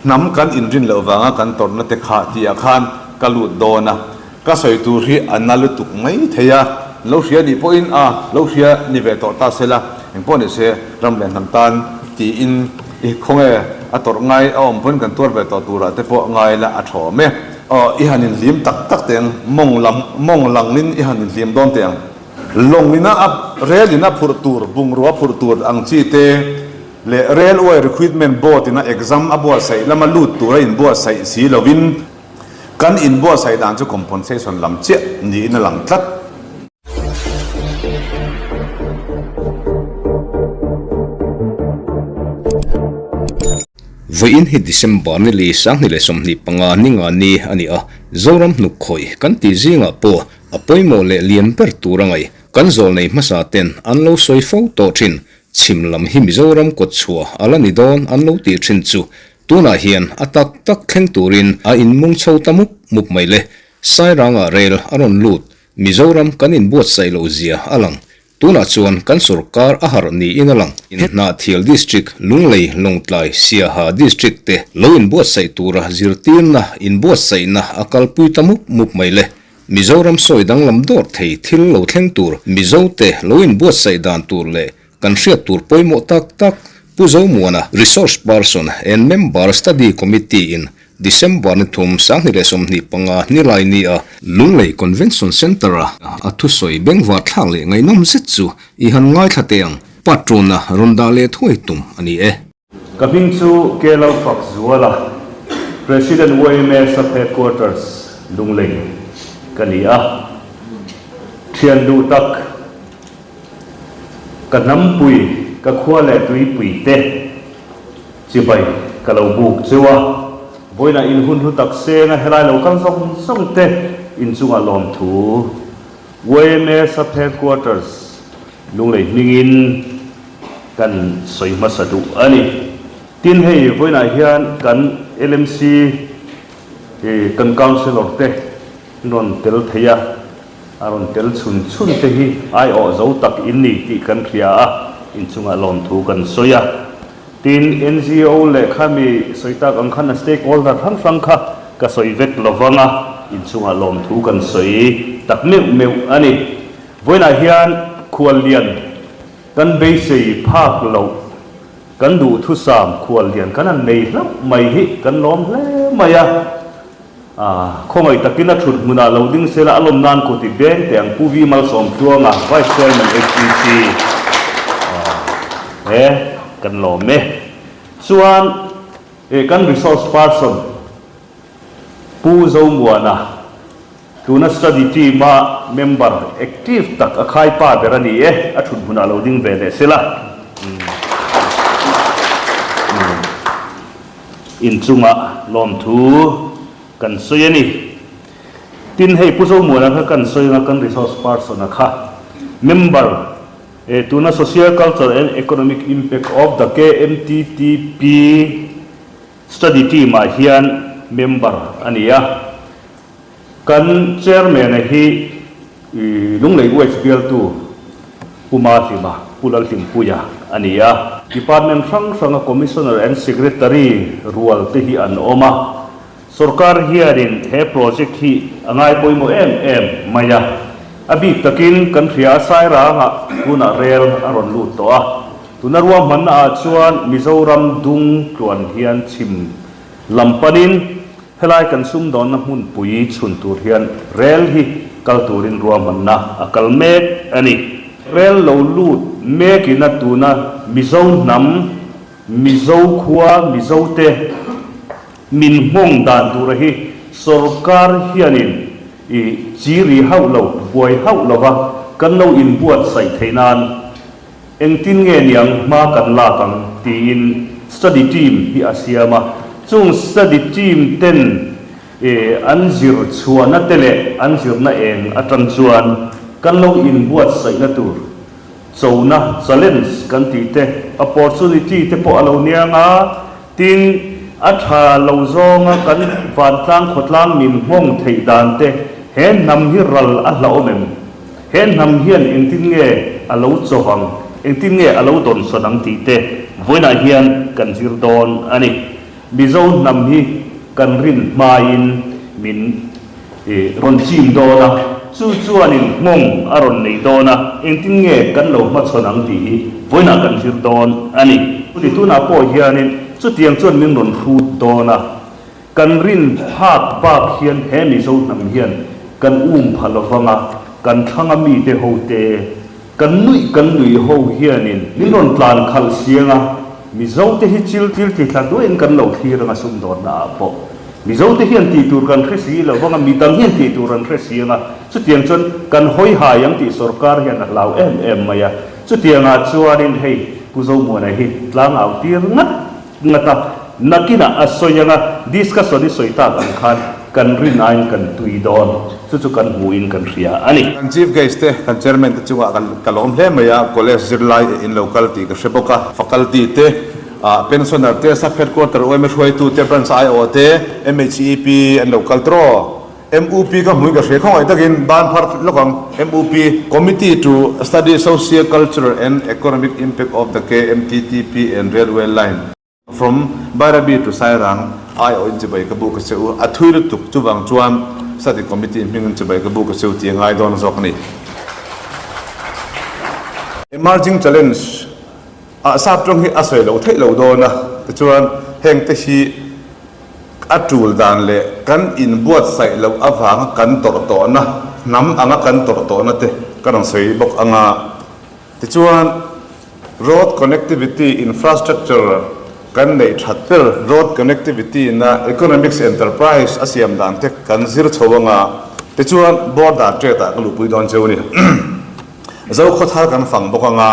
Hnam kan inrin loh vanga kan tawrhna te kha tihah khan ka lut dawn a, ka sawi tur hi a na lutuk mai thei a, lo hria nih pawhin a lo hria ni ve tawh ta se la, engpawh ni se ram leh hnam tan tiin i khawnge a tawrh ngai a awm pawhin kan tuar ve tawh turah te pawh ngai la a tha awm e. Aw i han inhlim tak tak teh ang, mawng lam mawng langin i han inhlim dawn teh ang. Lawng ina a rel in a phurh tur bungrua phurh tur ang chi te leh Railway Recruitment Board in a exam a buatsaih lama lut tur a inbuatsaih si lovin kan inbuatsaih dan chu compensation lam chiah niin a lang tlat. Vawiin hi December ni li 2025 ni nga ni a ni a, Zoram hnuk khawih kan tih zingah pawh a pawimawh leh lian ber tur a ngaih kan zawlnei hmasa ten an lo sawi fo tawh thin. Chhim lam hi Mizoram kawt chhuah a la ni dawn an lo tih thin chu tunah hian a tak tak thleng turin a inmung chho ta mup mup mai le. Sairangah rel a rawn lut, Mizoram kan inbuatsaih loh zia a lang. Tunah chuan kan sorkar a harh niin a lang. Hnahthial District, Lunglei, Lawngtlai, Siaha District te lo inbuatsaih tura zirtirna, inbuatsaihna a kalpui ta mup mup mai le. Mizoram sawi danglam dawr thei thil lo thleng tur, Mizote lo inbuatsaih dan tur leh kan hriat tur pawimawh tak tak Pu Zomuana, Resource Person and Member Study Committee in December ni thum 2025 nilai ni a Lunglei Convention Centre-a a thusawi bengvar thlak leh ngaihnawm zet chu i han ngaithla teh ang, Patrona rawn dah leh thuai tum a ni e. Ka hming chu K Lalfak Zuala, President yma Sub Headquarters, Lunglei ka ni a. Thian duh tak, ka hnampui, ka khua leh tuipui te chibai ka lo buk cheu a. Vawiinah in hun hlu tak seng a helai lo kal zawng zawng te inchungah lawmthu yma Sub Headquarters, Lunglei hmingin kan sawi hmasa duh a ni. Tin, hei vawiinah hian kan LMC kan Councillor te an rawn tel thei a, a rawn tel chhun chhun te hi aiawh zo tak in ni tih kan hria a, inchungah lawmthu kan sawi a. Tin, NGO leh khami sawi tak ang khan a stakeholder hrang hrang kha ka sawi vek lovang a, inchungah lawmthu kan sawi tak meuh meuh a ni. Vawiinah hian khuallian kan beisei phak loh, kan duhthusam khuallian kan han nei hlauh mai hi kan lawm hle mai a. Khawngaih takin a thut hmunah lo ding sela a lawm nan kut i beng teh ang Pu V Malsawmtluanga, Vice Chairman HPC he kan lawm e. Chuan kan resource person Pu Zomuana, Tuna study team a member active tak a khai pa ber a ni e, a thut hmunah lo ding ve leh sela. Inchungah lawmthu kan sawi a ni. Tin, hei Pu Zomuana kha kan sawi anga kan resource person a kha member e tuna Social Cultural and Economic Impact of the KMTTP Study team ah hian member a ni a. Kan Chairman-a hi Lunglei UH bialtu Pu Mahlima, Pu Lalhlimpuia a ni a. Department hrang hranga Commissioner and Secretary rual te hi an awm a. Sorkar hianin he project hi a ngai pawimawh em em mai a. A bik takin kan hria a Sairangah tunah rel a rawn lut tawh a. Tuna ruahmanna ah chuan Mizoram dung tluan hian chhim lam panin Helai kan sumdawnna hmunpui chhun tur hian rel hi kal turin ruahmanna a kal mek a ni. Rel lo lut mekin a tuna Mizo hnam, Mizo khua, Mizote min nghawng dan tura hi sorkar hianin i chi ri hauh lo, buai hauh lova kan lo inbuatsaih theih nan Engtin nge niang hma kan lak ang tiin study team hi a siam a, chung study team ten an zir chhuahna te leh an zirna eng atang chuan kan lo inbuatsaihna tur chona, challenge, kan tih te, opportunity te pawh a lo niang a, tin a tha lo zawnga kan vantlang khawtlang min nghawng theih dan te he hnam hi ral a hlauhawm em? He hnam hian engtin nge a lo chawh ang, engtin nge a lo dawnsawn ang tih te vawiinah hian kan zir dawn a ni. Mizo hnam hi kan rin hmain min rawn chim dawn a, chu chuanin nghawng a rawn nei dawn a, engtin nge kan lo hmachhawn ang tih hi vawiinah kan zir dawn a ni. Tunah pawh hianin chutiang chuan min rawn hrut dawn a, kan rin phak bak hian he Mizo hnam hian kan um pha lovang a, kan thlanga mite hote Kan nuih kan nuih ho hianin min rawn tlan khalh siang a, Mizote hi chil til ti thla duahin kan lo thlir anga sumdawnna ah pawh Mizote hian tih tur kan hre si lo vang a, mi dang hian tih tur an hre si anga, chutiang chuan kan hawi hai ang tih sorkar hian a hlau em em mai a, chutiangah chuanin hei Pu Zomuana hi tlang au tir ngat ngat a, nakinah a sawi anga discussion i sawi tak ang khan kan rin aiin kan tui dawn, chu chu kan hmuhin kan hria a ni. Kan Chief Guest te, kan Chairman te chungah kan ka lawm hle mai a, College zirlai in lo kal tih ka hre bawk a, Faculty te, Pensioner te, Sub Headquarter yma hruaitu te, Branch IO te, MHEP an lo kal tawh. MUP ka hmuin ka hria khawngaih takin ban phar lawk ang, MUP, Committee to Study Socio-Cultural and Economic Impact of the KMTTP and Railway Line from Bairabi to Sairang aiawh in chibai ka buk a che u, a thui lutuk chuvang chuan Study Committee hming in chibai ka buk a che u tih a ngai dawn zawk a ni. Emerging Challenge ah sap tawng hi a sawi loh theih loh dawn a, tichuan hengte hi A tul dan leh kan inbuatsaih loh avanga kan tawrh tawhna, hnam anga kan tawrh tawhna te ka rawn sawi bawk ang a. Tichuan, road connectivity infrastructure kan neih that ber road connectivity na economics enterprise a siam dan te kan zir chho ang a. Tichuan, border trade ah ka luhpui dawn cheu a ni. Zokhawthar kan fang bawk ang a.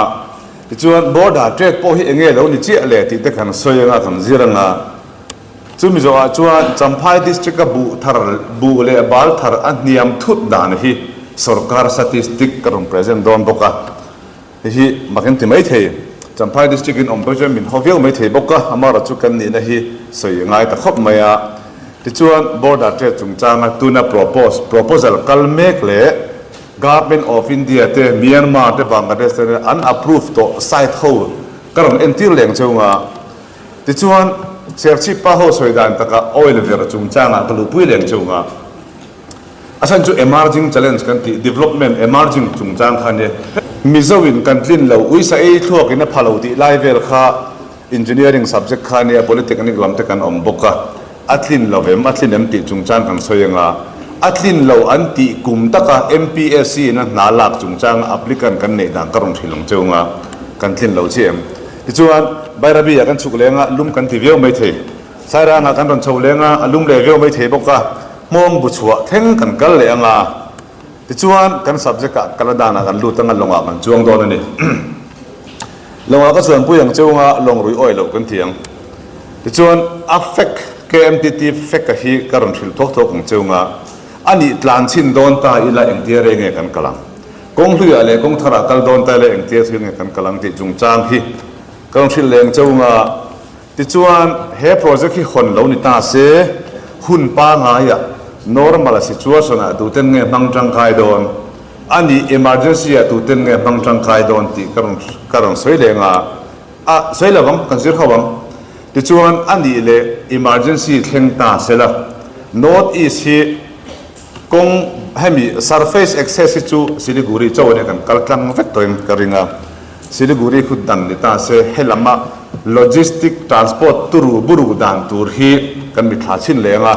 Tichuan, border trade pawh hi enge lo ni chiah le tih te kan sawi ang a, kan zir ang a. Chumi zawhah chuan Champhai District-a buh thar, buh leh bal thar a hniam thut dan hi sorkar statistic ka rawn present dawn bawk a. Hei hi mak in ti mai thei. Champhai District in awm pawh chuan min haw viau mai thei bawk a, amaherawh chu kan nihna hi sawi a ngai ta khawp mai a. Tichuan border trade chungchanga tuna propose, proposal kal mek leh Government of India te, Myanmar te, Bangladesh te an approve tawh site ho ka rawn entir leng cheu nga. Tichuan, Serchhip pa ho sawi dan takah oil ver chungchangah ka luhpui leng cheu nga. A chhan chu emerging challenge kan tih, development emerging chungchang kha nia. Mizo in kan tlin lo, uisa ei thluak in a pha lo tih lai vel kha engineering subject kha nia, polytechnic lam te kan awm bawk a. A tlin lo em, a tlin em tih chungchang kan sawi anga, a tlin lo an tih kum taka MPSC in a hna lak chungchanga applicant kan neih dan ka rawn hrilh ang cheu anga, kan tlin lo chiah em? Tichuan, Bairabi ah kan chhuk leng a, lum kan ti viau mai thei. Sairang ah kan rawn chho leng a, a lum leh viau mai thei bawk a, hmawng bu chhuah thleng kan kal leh anga, tichuan kan subject ah kal a danah kan lut anga lawngah kan chuang dawn a ni. Lawngah ka chuanpui ang cheu anga lawng rui awi loh kan ti ang. Tichuan a fek, KMTT fek a hi ka rawn hrilh thawk thawk ang cheu anga a nih tlan chhin dawn ta ila engtia rei nge kan kal ang? Kawng hluiah leh kawng tharah kal dawn ta ila engtia thil nge kan kal ang tih chungchang hi ka rawn hrilh leh ang cheu anga tichuan he project hi hawn lo ni ta se hun pangaiah normal situation ah tuten nge hmang tangkai dawn? A nih emergency ah tuten nge hmang tangkai dawn tih ka rawn ka rawn sawi leh nga a sawi lo ang kan zir ho ang. Tichuan a nih leh emergency thleng ta se la North East hi kawng hemi surface access hi chu Siliguri chauh ania kan kal tlang vek tawh in ka ring a Siliguri khu dan ni ta se helama logistic transport turu buru dan tur hi kan mitthla chhin leh anga.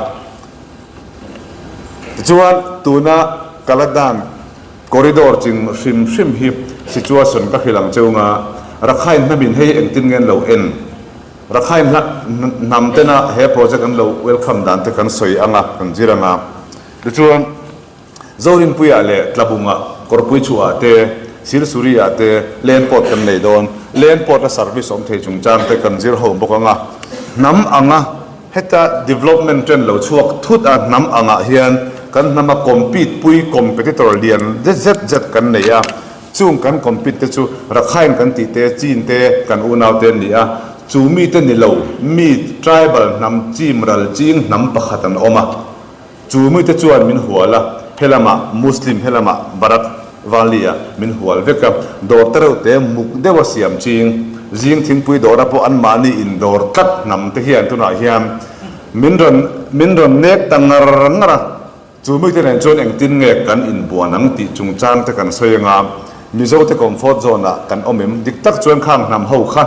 Tichuan, tuna Kaladan corridor chin hrim hrim hi situation ka hrilh ang cheu nga, Rakhine hnamin hei engtin nge an lo en? Rakhine hnam tena he project an lo welcome dan te kan sawi anga, kan zir anga. Tichuan, Zorinpuiah leh Tlabungah, Kawrpuichhuah te, Silsuri-ah te Land Port kan nei dawn. Land Port-a service awm thei chungchang te kan zir ho bawk anga, hnam anga Heta development trend lo chhuak thut a hnam angah hian kan hnama compete pui competitor lian zet zet zet kan nei a, chung kan compete te chu Rakhine kan tih te, Chin te kan unau te an ni a, chu mi te ni lo mi tribal hnam chim ral ching hnam pakhat an awm a, chu mi te chuan min hual a, helamah Muslim helamah Barak Valley ah min hual vek a, dawr te reuh te muk deuh a siam ching. Zing thingpui dawra pawh anmahni indawr tlat hnam te hian tunah hian min rawn min rawn nek ta ngar ngar a. Chu mite nen chuan engtin nge kan inbuan ang tih chungchang te kan sawi anga Mizote comfort zone ah kan awm em? Dik tak chuan khang hnam ho kha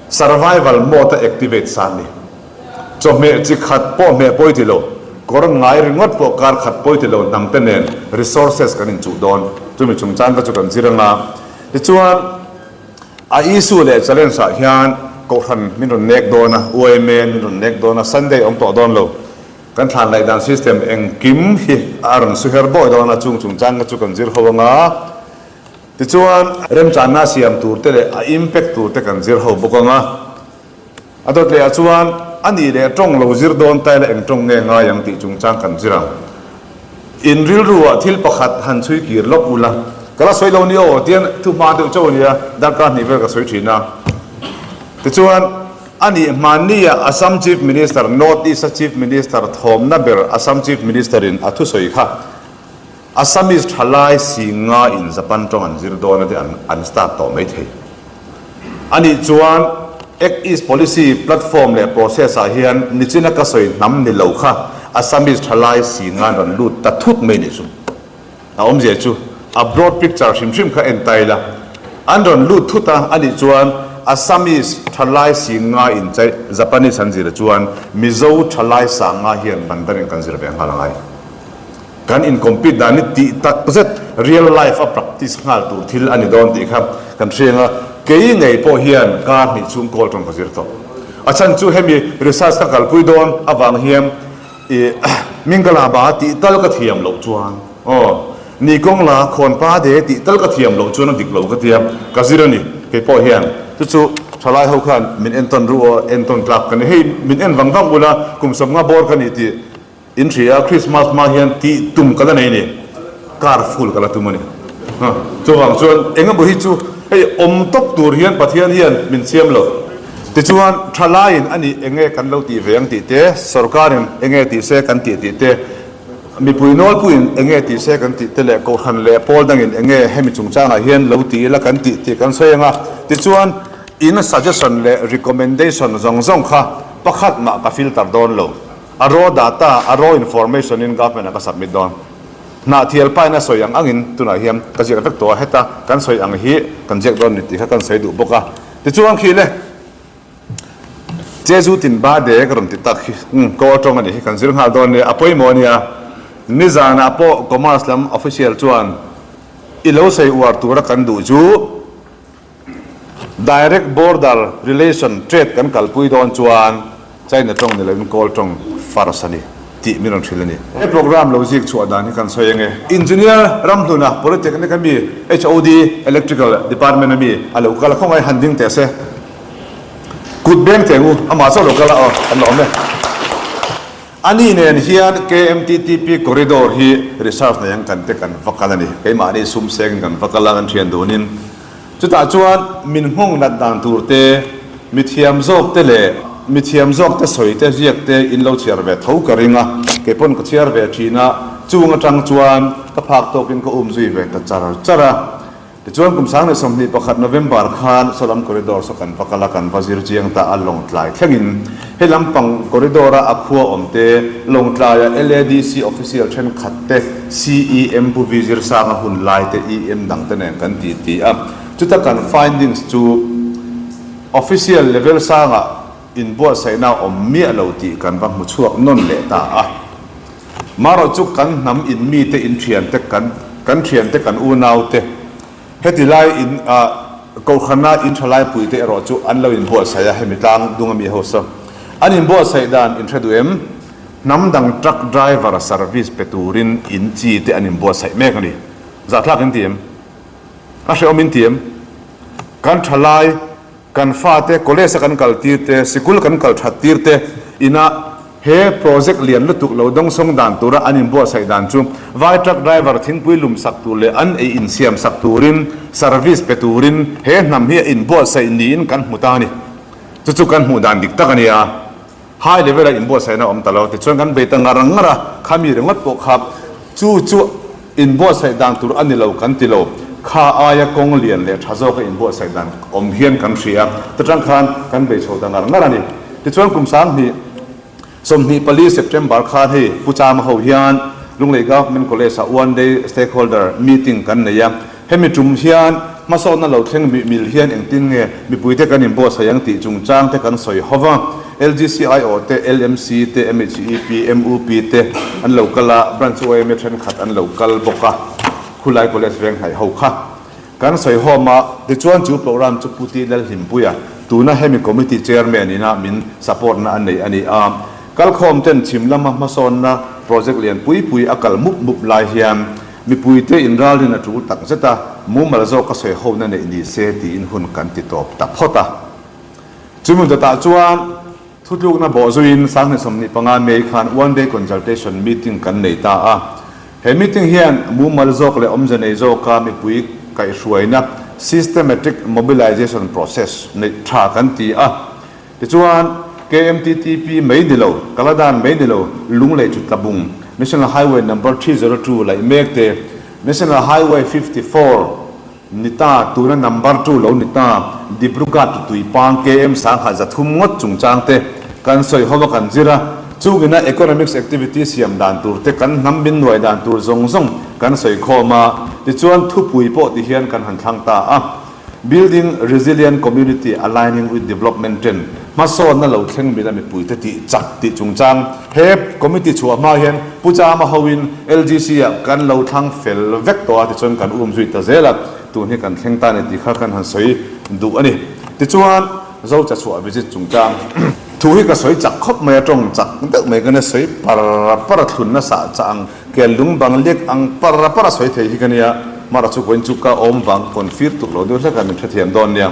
survival mode a activate sa a ni. Chawhmeh chi khat pawh hmeh pawi ti lo, kawr ngai ringawt pawh kar khat pawi ti lo hnam te nen resources kan inchuh dawn. Chumi chungchang kha chu kan zir anga tichuan a issue leh challenge ah hian Kohhran min rawn nek dawn a, yma min rawn nek dawn a, Sunday awm tawh dawn lo. Kan thlan laih dan system engkim hi a rawn su her bawi dawn a, chung chungchang kha chu kan zir ho anga, tichuan remchanna siam tur te leh a impact tur te kan zir ho bawk anga, a dawt leh ah chuan a nih leh tawng lo zir dawn ta ila eng tawng nge ngai ang tih chungchang kan zir ang. In rilru ah thil pakhat han chhui kir lawk ula, ka la sawi lo ni aw tian thu hma deuh chauh a nia, darkar hnih vel ka sawi thin a, tichuan. A nih hmanni ah Assam Chief Minister, North East a Chief Minister thawmna ber Assam Chief Minister in a thusawi kha Assamese thalai singa in Japan tawng an zir dawn a te an start tawh mai thei. A nih chuan Act East Policy platform leh process ah hian nichina ka sawi hnam ni lo kha Assamese thalai singa an rawn lut ta thut mai nih chu. A awmzia chu a broad picture hrim hrim kha en ta ila, an rawn lut thut a, anih chuan Assamese thalai singa in chai Japanese an zir chuan Mizo thalai sanga hian Mandarin kan zir ve nghal angai. Kan in compete dan hi tih tak zet real life a practice nghal tur thil a ni dawn tih kha kan hriang a, kei ngei pawh hian kar hnih chhung kawl tawng ka zir tawh. A chhan chu hemi research ka kalpui dawn avang hian I Mingala ba tih tal ka thiam loh chuan aw ni kawng la khawn pa de tih tal ka thiam loh chuan a dik lo ka tia ka zir a ni kei pawh hian chu chu thalai ho khan min entawn ru aw entawn tlak ka ni hei min en vang vang ula kum sawmnga bawr ka ni tih in hria Christmas hma hian tih tum ka la nei ni car full ka la tum a ni chuvang chuan eng emaw hi chu hei awm tawp tur hian Pathian hian min siam lo. Tichuan, thalaiin a nih eng nge kan lo tih ve ang tih te, sorkarin eng nge tih se kan tih tih te, mipui nawlpuiin eng nge tih se kan tih te leh kohhran leh pawl dangin eng nge hemi chungchangah hian lo ti ila kan tih tih kan sawi ang a. Tichuan, in suggestion leh recommendation zawng zawng kha pakhat mah ka filter dawn lo. A raw data, a raw information in government ah ka submit dawn. Hnahthial pain a sawi ang angin tunah hian ka ziak vek tawh a, heta kan sawi ang hi kan ziak dawn ni tih kha kan sawi duh bawk a. Tichuan khi le Jeju tin ba de ka rawn ti tak hi umm kawl tawng a nih hi kan zir nghal dawn nia a pawimawh a nia. Nizanah pawh Commerce lam official chuan i lo sawi uar tura kan duh chu Direct border relation trade kan kalpui dawn chuan China tawng ni loin Kawl tawng first a ni tih min rawn hrilh a ni. He program lo zik chhuah dan hi kan sawi ange. Engineer Ramhluna Polytechnic a mi HOD Electrical Department a mi a lo kal a khawngaih han ding teh se. Kut beng teh ngu amah chu a lo kal a aw kan la awm e. Ani nen hian KMTTP corridor hi research nei ang kan te kan va kal a ni. Keimahni sum sengin kan va kal a kan thian dunin. Chutah chuan min nghawng nat dan tur te, mi thiam zawk te leh mi thiam zawk te sawi te ziak te in lo chhiar ve tho ka ring a, kei pawn ka chhiar ve thin a, chung atang chuan ka phak tawkin ka um zui ve ta char char a. Tichuan kum 2021 November khan Saw lam corridor saw kan va kal a, kan va zir chiang ta a, Lawngtlai thlengin he lampang corridor a a khua awm te, Lawngtlaia LADC official thenkhat te, CEM Pu Vi Zirsanga hun lai te, EM dang te nen kan ti ti a. Chuta kan findings chu official level sangah inbuatsaihna a awm miah lo tih kan va hmu chhuak nawn leh ta a. Marawh chu kan hnam in mite in thiante kan kan thiante kan unau te heti lai in ah Kohhrana in tha laipui te erawh chu an lo inbuatsaih a hemi tlang dung ami ho saw an inbuatsaih dan in hre duh em? Hnam dang truck driver service pe turin in chi te an inbuatsaih mek a ni. Zahthlak in ti em? A hrehawm in ti em? Kan tha lai Kan fate college a kan kal tir te, sikul kan kal that tir te ina he project lian lutuk lo dawngsawng dan tura an inbuatsaih dan chu vai truck driver thingpui lum sak tur leh an ei insiam sak turin service pe turin he hnam hi a inbuatsaih niin kan hmu ta a ni. Chu chu kan hmuh dan dik tak a nia. High level a inbuatsaihna a awm ta lo tichuan kan bei ta ngar ngar a, khami ringawt pawh kha chu chu inbuatsaih dan tur a ni lo kan ti lo. Kha aia kawng lian leh tha zawka inbuatsaih dan awm hian kan hria a, ta tang khan kan bei chho ta ngar ngar a ni. Tichuan kum 2024 September khan hei Pu Chama ho hian Lunglei Government College ah One Day Stakeholder Meeting kan nei a, hemi tum hian hmasawnna lo thleng mih mil hian engtin nge mipuite kan inbuatsaih ang tih chungchang te kan sawi ho va, LGCIO te, LMC te, MHEP, MUP te an lo kal a, Branch yma thenkhat an lo kal bawk a. Khulai College veng hnaih ho kha kan sawi hawm a, tichuan chu program chu Pu Ti Lalhlimpuia tuna hemi committee chairman ina min support na a nei a ni a. Kalkhawm ten chhim lama hmasawnna project lian pui pui a kal mup mup lai hian mipuite inralrin a tul tak zet a, mumal zawk a sawi hona neih ni se tiin hun kan ti tawp ta phawt a. Chumi dawtah chuan Thutlukna bawh zuiin 2025 May khan One Day Consultation Meeting kan nei ta a. He meeting hian mumal zawk leh awmze nei zawka mipui kaihhruaina, systematic mobilization process, neih tha kan ti a. Tichuan, KMTTP mai ni lo, Kaladan mai ni lo, Lunglei chu Tlabung, National Highway Number 302 laih mek te, National Highway 54, Ni ta, tuna number two lo ni ta, Dibrugarh tu tuipang KM 1300 ngawt chungchang te kan sawi ho a kan zir a, chungina economics activity siam dan tur te kan hnam min nuai dan tur zawng zawng kan sawi khawm a, tichuan thupui pawh ti hian kan han thlang ta a. Building Resilient Community Aligning with Development Trend, hmasawnna lo thleng mila mipuite tih chak tih chungchang he committee chhuah hma hian Pu Chama hoin LGC ah kan lo thlang fel vek tawh a tichuan kan um zui ta zel a, tun hi kan thleng ta a ni tih kha kan han sawi duh a ni. Tichuan Zocha chhuah visit chungchang thu hi ka sawi chak khawp mai a, tawng chak deuh mai ka nia, sawi par par a thlun nasa chah ang, kel lung bang lek ang par par a sawi thei hi ka nia, mara chu vawiin chu ka awm vang kawn fir tuk lo deuh hlek a, min hrethiam dawn nia.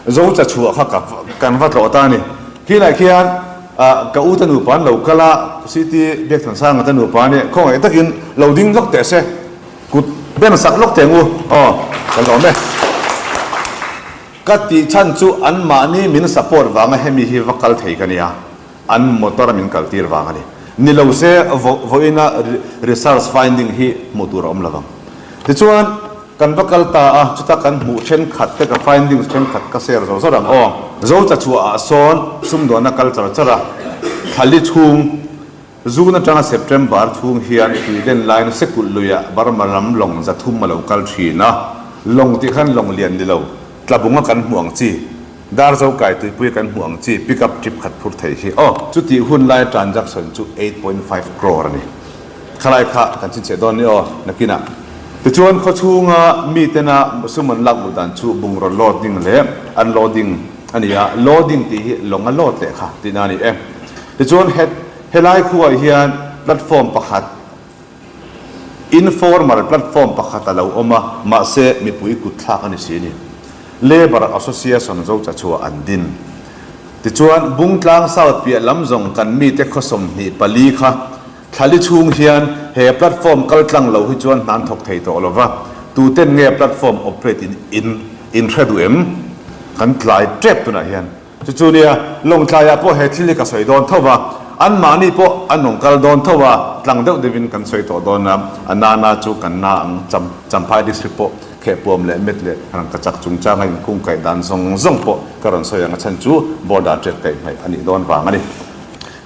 Zocha chhuah kha ka kan va tlawh ta a ni. Khilai khian ka u te nupa an lo kal a, CT Biakthansanga te nupa nih khawngaih takin lo ding lawk teh se, kut ben sak lawk teh ang u aw, kan lawm e. Ka tih chhan chu anmahni min support vanga hemi hi va kal thei ka nia, an motor a min kal tir vang a ni. Ni lo se vawiina research finding hi hmuh tur a awm lovang. Tichuan. Kan va kal ta a, chuta kan hmuh thenkhat te ka findings thenkhat ka share zawr zawr ang aw. Zocha chhuah ah sawn sumdawnna kal char char a, thlali chhung, June atanga September chhung hian tuilen laiin Sekulh luiah Burma lam lawng 300 a lo kal thin a, lawng tih khan lawng lian ni lo, tlabunga kan hmuh ang chi, Darzo kai tuipuia kan hmuh ang chi pick up trip khat phur thei hi aw. Chutih hun laia transaction chu 8.5 crore a ni. Khalai kha kan chhinchhiah dawn ni aw, nakinah. Tichuan khawchhunga mitena sum an lak luh dan chu bungraw loading leh unloading a ni a, loading tih hi lawng a load leh kha tihna a ni e. Tichuan helai khuaah hian platform pakhat, informal platform pakhat a lo awm a, mahse mipui kut thlak a ni si a ni. Labour Association Zocha chhuah an din. Tichuan Bungtlang South piah lam zawng kan mite khaw 24 kha Thlali chhung hian he platform kal tlang lo hi chuan hna an thawk thei tawh lo va, tuten nge platform operate in in in hre duh em? Kan tlai tep tunah hian. Chu chu nia, Lawngtlaiah pawh he thil hi ka sawi dawn tho va, anmahni pawh an rawn kal dawn tho a, tlang deuh deuhin kan sawi tawh dawn a, a nana chu kan na ang, Cham Champhai district pawh khehpuam leh met leh rangkachak chungchanga inkungkaih dan zawng zawng pawh ka rawn sawi ang, a chhan chu border trade kaihhnaih a nih dawn vang a ni.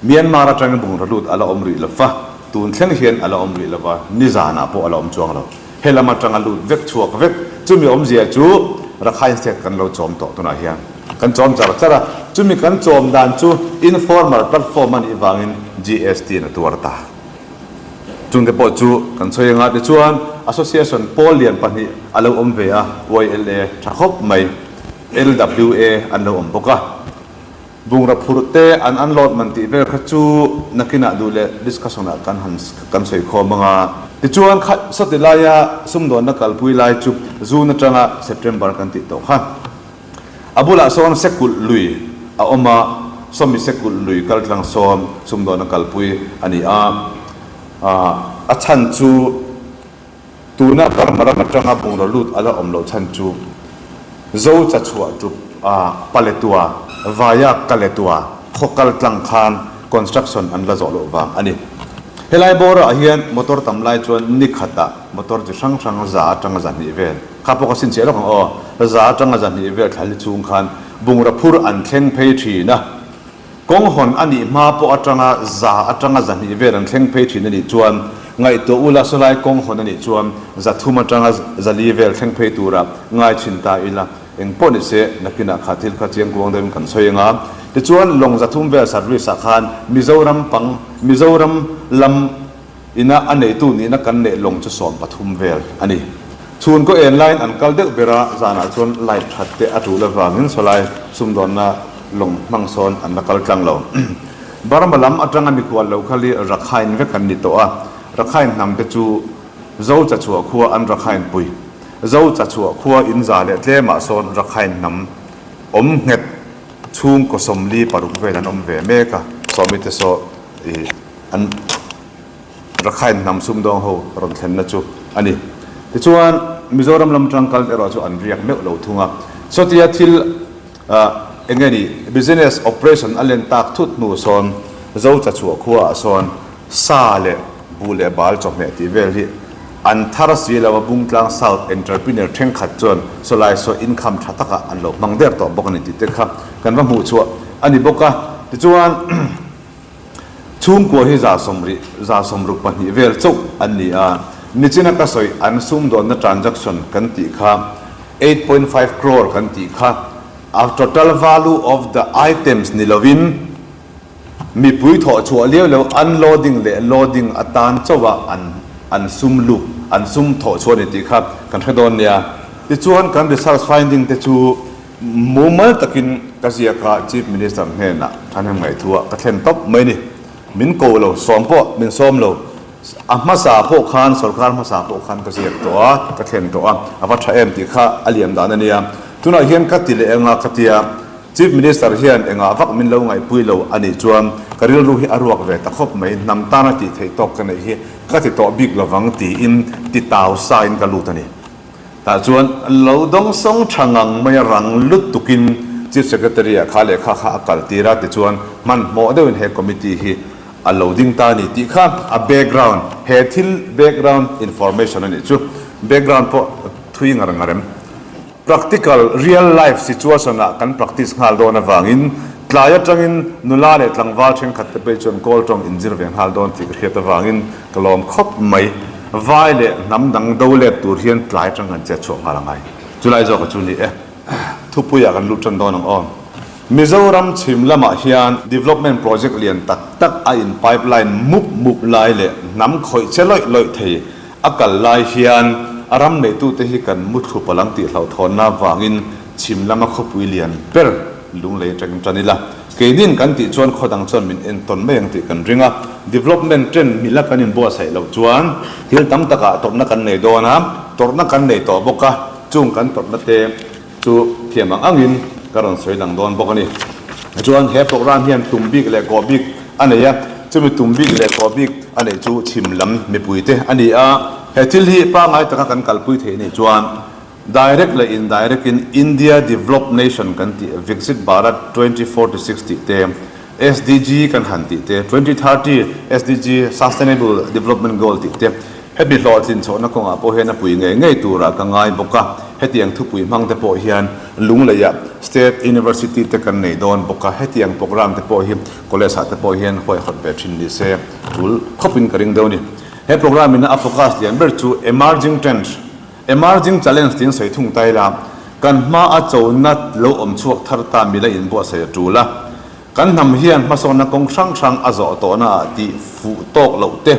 Myanmar atangin bungraw lut a la awm rih lo va, tun thleng hian a la awm rih lo va, nizanah pawh a la awm chuang lo. He lam atanga lut vek chhuak vek, chumi awmzia chu Rakhine State kan lo chawm tawh tunah hian kan chawm char char a, chumi kan chawm dan chu informal platform a nih vangin GST in a tuar ta. Chungte pawh chu kan sawi anga tichuan Association pawl lian pahnih a lo awm ve a, YLA tha khawp mai, LWA an lo awm bawk a. Bungraw phurh te an unload man tih vel kha chu nakinah duh leh discussion ah kan han kan sawi khawm ang a. Tichuan kha sawti laia sumdawnna kalpui lai chu June atanga September kan tih tawh kha. A bulah sawn Sekulh lui a awm a, sawmi Sekulh lui kaltlang sawn sumdawnna kalpui a ni a. A chhan chu. Tuna Burma ram atanga bungraw lut a la awm loh chhan chu Zo cha chhuah ṭup a Paletua, Vaya Kaletua khaw kal tlang khan construction an la zawh loh vang a ni. Helai bawrah hian motor tam lai chuan ni khatah motor chi hrang hrang za atanga 200 vel, kha pawh ka chhinchhiah lawk ang aw, za atanga 200 vel thla li chhung khan bungraw phur an thleng phei thin a. Kawng hawn a nih hma pawh atanga za atanga 200 vel an thleng phei thin a nih chuan ngaihtuah ula sawlai kawng hawn a nih chuan 300 atanga 400 vel thleng phei tura ngai chhin ta ila. Eng pawh ni se, nakinah kha thil kha chiang kuang deuhin kan sawi anga, tichuan lawng 300 vel service ah khan Mizoram pang, Mizoram lam ina a neitu nihna kan neih lawng chu 13 vel a ni. Chhun kaw en laiin an kal deuh ber a, zanah chuan light that te a tul avangin sawlai sumdawnna lawng hmang sawn an la kal tlang lo. Burma lam atanga mikhual lo khal hi Rakhine vek an ni tawh a, Rakhine hnam te chu Zo Chachhuah khua an Rakhine pui. Zo Chachhuah khua in za leh tlemah sawn Rakhine hnam awm nghet chhungkaw 46 vel an awm ve mek a, sawmite saw ih an Rakhine hnam sumdawng ho rawn thlenna chu a ni. Tichuan Mizoram lam tangkal erawh chu an riak meuh lo thung a, sawtia thil eng nge ni business operation a len tak thut hnu sawn Zo Chachhuah khuaah sawn sa leh buh leh bal chawhmeh tih vel hi an thar si lo a, Bungtlang South entrepreneur thenkhat chuan sawlai saw income tha takah an lo hmang der tawh bawk a ni tih te kha kan va hmuh chhuah a ni bawk a. Tichuan chhungkua hi 160, 62 vel chauh an ni a, nichina ka sawi an sumdawnna transaction kan tih kha 8.5 crore kan tih kha a total value of the items ni lovin, Mipui thawh chhuah liau lo unloading leh loading atan chauh a an an sum luk an sum thawh chhuah a ni tih kha kan hre dawn nia. Tichuan kan research finding te chu mumal takin ka ziak a Chief Minister hnenah thahnem ngaihthua ka thlen tawp mai ni. Min ko lo, sawm pawh min sawm lo. A hmasa pawh khan sorkar hmasa pawh khan ka ziak tawh a, ka thlen tawh a, a va tha em tih kha a liam dan a nia. Tunah hian ka ti leh eng a ka tia. Chief Minister hian engah vak min lo ngaihpui lo a nih chuan ka rilru hi a ruak ve ta khawp mai, hnam tana tih theih tawk ka neih hi ka ti tawh bik lovang tiin ti tau sa in ka lut a ni. Tah chuan lo dawngsawng tha ngang mai a rang lutukin Chief Secretary ah kha lehkha kha a kal tir a tichuan hmanhmawh deuhin he committee hi a lo ding ta a ni tih kha a background, he thil background information a nih chu. Background pawh thui ngar ngar em? Practical, real life situation ah kan practice nghal dawn avangin tlai atangin nula leh tlangval thenkhat te pawh chuan kawl tawng inzir ve nghal dawn tih ka hriat avangin ka lawm khawp mai. Vai leh hnam dang do let tur hian tlai atang kan chet chhuah nghal angai. Chulai zawk chu ni e. Thupuiah kan lut tan dawn ang aw. Mizoram chhim lamah hian development project lian tak tak a in pipeline mup mup lai leh hnam khawih che lawih lawih thei A kal lai hian a ram neitute hi kan muthlu palang tih hlauhthawnna avangin chhim lama khawpui lian ber lunglei atangin tan ila. Keinin kan tih chuan khaw dang chuan min entawn mai ang tih kan ring a, development trend mila kan inbuatsaih loh chuan thil tam takah tawrhna kan nei dawn a, tawrhna kan nei tawh bawk a, chung kan tawrhna te chu thiam ang angin ka rawn sawi lang dawn bawk a ni. Tichuan he program hian tum bik leh kawh bik a nei a, chumi tum bik leh kawh bik a neih chu chhim lam mipuite a ni a. He thil hi pangngai taka kan kalpui theih nih chuan direct leh indirect in India Developed Nation kan tih Viksit Bharat 2046 tih te, SDG kan han tih te, 2030 SDG Sustainable Development Goal tih te, Hemi hlawhtlin chhohna kawngah pawh hian a pui ngei ngei turah ka ngai bawk a, hetiang thupui hmang te pawh hian Lungleiah State University te kan nei dawn bawk a, hetiang programme te pawh hi college ah te pawh hian huaihawt ve thin ni se tul khawpin ka ring deuh a ni. He programme in a focus lian ber chu Emerging Trends, Emerging Challenge tiin sawi thung ta ila, kan hma a chona lo awm chhuak thar ta mila inbuatsaih a tul a, Kan hnam hian hmasawnna kawng hrang hrang a zawh tawhna ah tih fuh tawk loh te,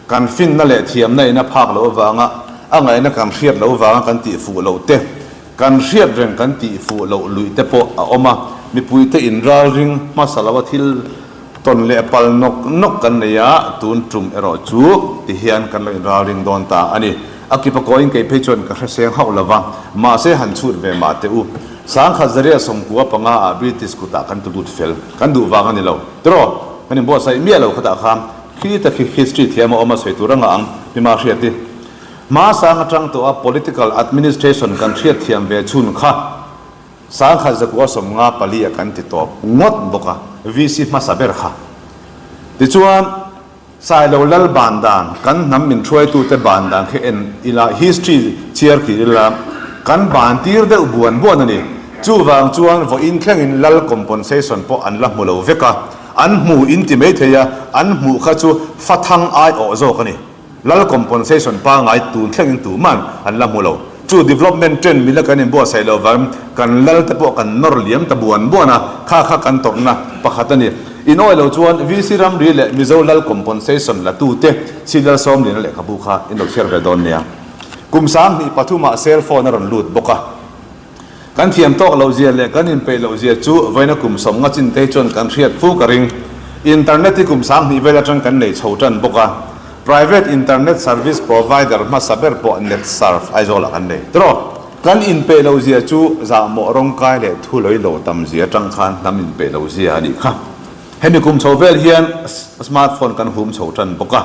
kan finna leh thiamna in a phak loh avanga a ngaihna kan hriat loh avanga kan tih fuh loh te, kan hriat reng kan tih fuh loh luih te pawh a awm a, mipuite in ralring hmasa lo a thil tawn leh pal nawk nawk kan nei a, tun tum erawh chu ti hian kan lo in ralring dawn ta a ni. A kipa kawiin kei phei chuan ka hre seng hauh lo va, mahse han chhut ve mah teh u. 1895 ah British kutah kan tu lut fel, kan duh vang a ni lo. Tiraw? Kan inbuatsaih miah lo khatah khan khi tak hi history thiam a awm a sawi tur anga ang mi mah hriat i. Hma sang atang tawh a political administration kan hriat thiam ve chhun kha 1954 ah kan ti tawp ngawt bawk a, VC hmasa ber kha. Tichuan. Sailo lal ban dan, kan hnam min hruaitute ban dan khi en ila, history chhiar kir ila, kan ban tir deuh buan buan a ni. Chuvang chuan vawiin thlengin lal compensation pawh an la hmu lo vek a, an hmu in ti mai thei a, an hmuh kha chu fathang aiawh zawk a ni. Lal compensation pangngai tun thlengin tuman an la hmu lo. Chu development trend mila kan inbuatsaih loh vangin kan lal te pawh kan nawr liam ta buan buan a, kha kha kan tawrhna pakhat a ni. In awih lo chuan VC ramri leh Mizo lal compensation la tute Silal Sawmliana lehkhabu kha in lo chhiar ve dawn nia. Kum 2003 ah cell phone a rawn lut bawk a. Kan thiam tawk loh zia leh kan inpeih loh zia chu vawiina kum 50 chin te hi chuan kan hriat fu ka ring. Internet hi kum 2000 vel atang kan nei chho tan bawk a. Private internet service provider hmasa ber pawh NetSurf Aizawlah kan nei. Tiraw? Kan inpeih loh zia chu zahmawh rawngkai leh thu lawih lo tam zia atang khan hnam inpeih loh zia a nih kha. Hemi kum chho vel hian smartphone kan hum chho tan bawk a.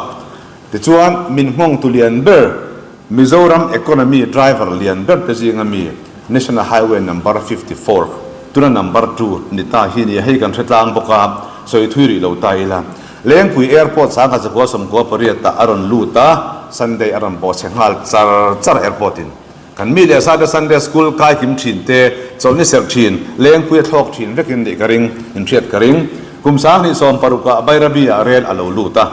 Tichuan min nghawng tu lian ber Mizoram economy driver lian ber te zinga mi National Highway number 54 tuna number 2 ni ta hi nia hei kan hre tlang bawk a, sawi thui rih lo ta ila. Lengpui Airport 1998 ah a rawn lut a, Sunday a rawn bawh chhe nghal char char airport in. Kan mi leh sa te Sunday school kai kim thin te, chawlhni serh thin, Lengpui a thlawk thin vekin nih ka ring, inhriat ka ring. Kum 2016 ah Bairabi ah rel a lo lut a.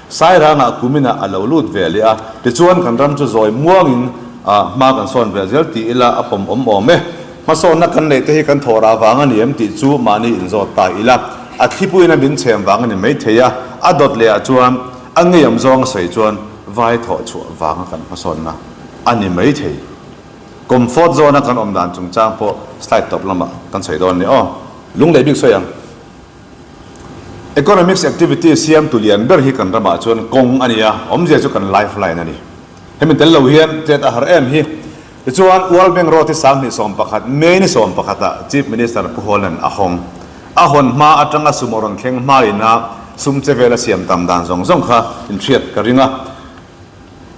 Sairangah kuminah a lo lut ve leh a, tichuan kan ram chu zawi muangin hma kan sawn ve zel ti ila a pawm awm awm e. Hmasawnna kan neih te hi kan thawh rah vang a ni em tih chu mahni inzawt ta ila, a thipuiin a min chhem vang a ni maithei a, a dawt leh ah chuan a ngeiawm zawng a sawi chuan vai thawh chhuah vanga kan hmasawnna a ni maithei. Comfort zone a kan awm dan chungchang pawh slide tawp lamah kan sawi dawn a ni aw. Lunglei bik sawi ang. Economics activity siamtu lian ber hi kan ramah chuan kawng a ni a, awmzia chu kan lifeline a ni. Hemi tel lo hian chet a har em hi. Tichuan, World Bank Road hi 2011 May ni 11 ah Chief Minister Pu Hawla'n a hawng. A hawn hma atanga sum a rawn thleng hmain a sum che vel a siam tam dan zawng zawng kha inhriat ka ring a.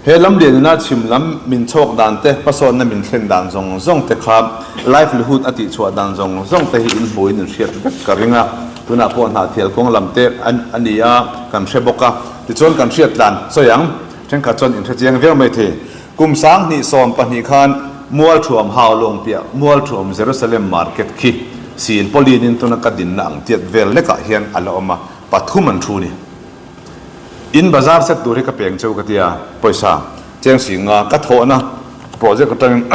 He lam lianina chhim lam min chhawk dan te, hmasawnna min thlen dan zawng zawng te kha livelihood a tihchhuah dan zawng zawng te hi in hmuhin in hriat vek ka ring a. Tunah pawh hnahthial kawng lam te a ni a, kan hre bawk a. Tichuan kan hriat tlan sawi ang, thenkhat chuan in hre chiang viau mai thei. Kum 2012 khan Mualthuam Haulawng piah Mualthuam Jerusalem Market khi Sin Pauline-in tuna ka dinna ang tiat vel lekah hian a la awm a, pathum an thu ni. In bazar set tur hi ka peng cheu ka tia, pawisa cheng si nga ka thawhna project atangin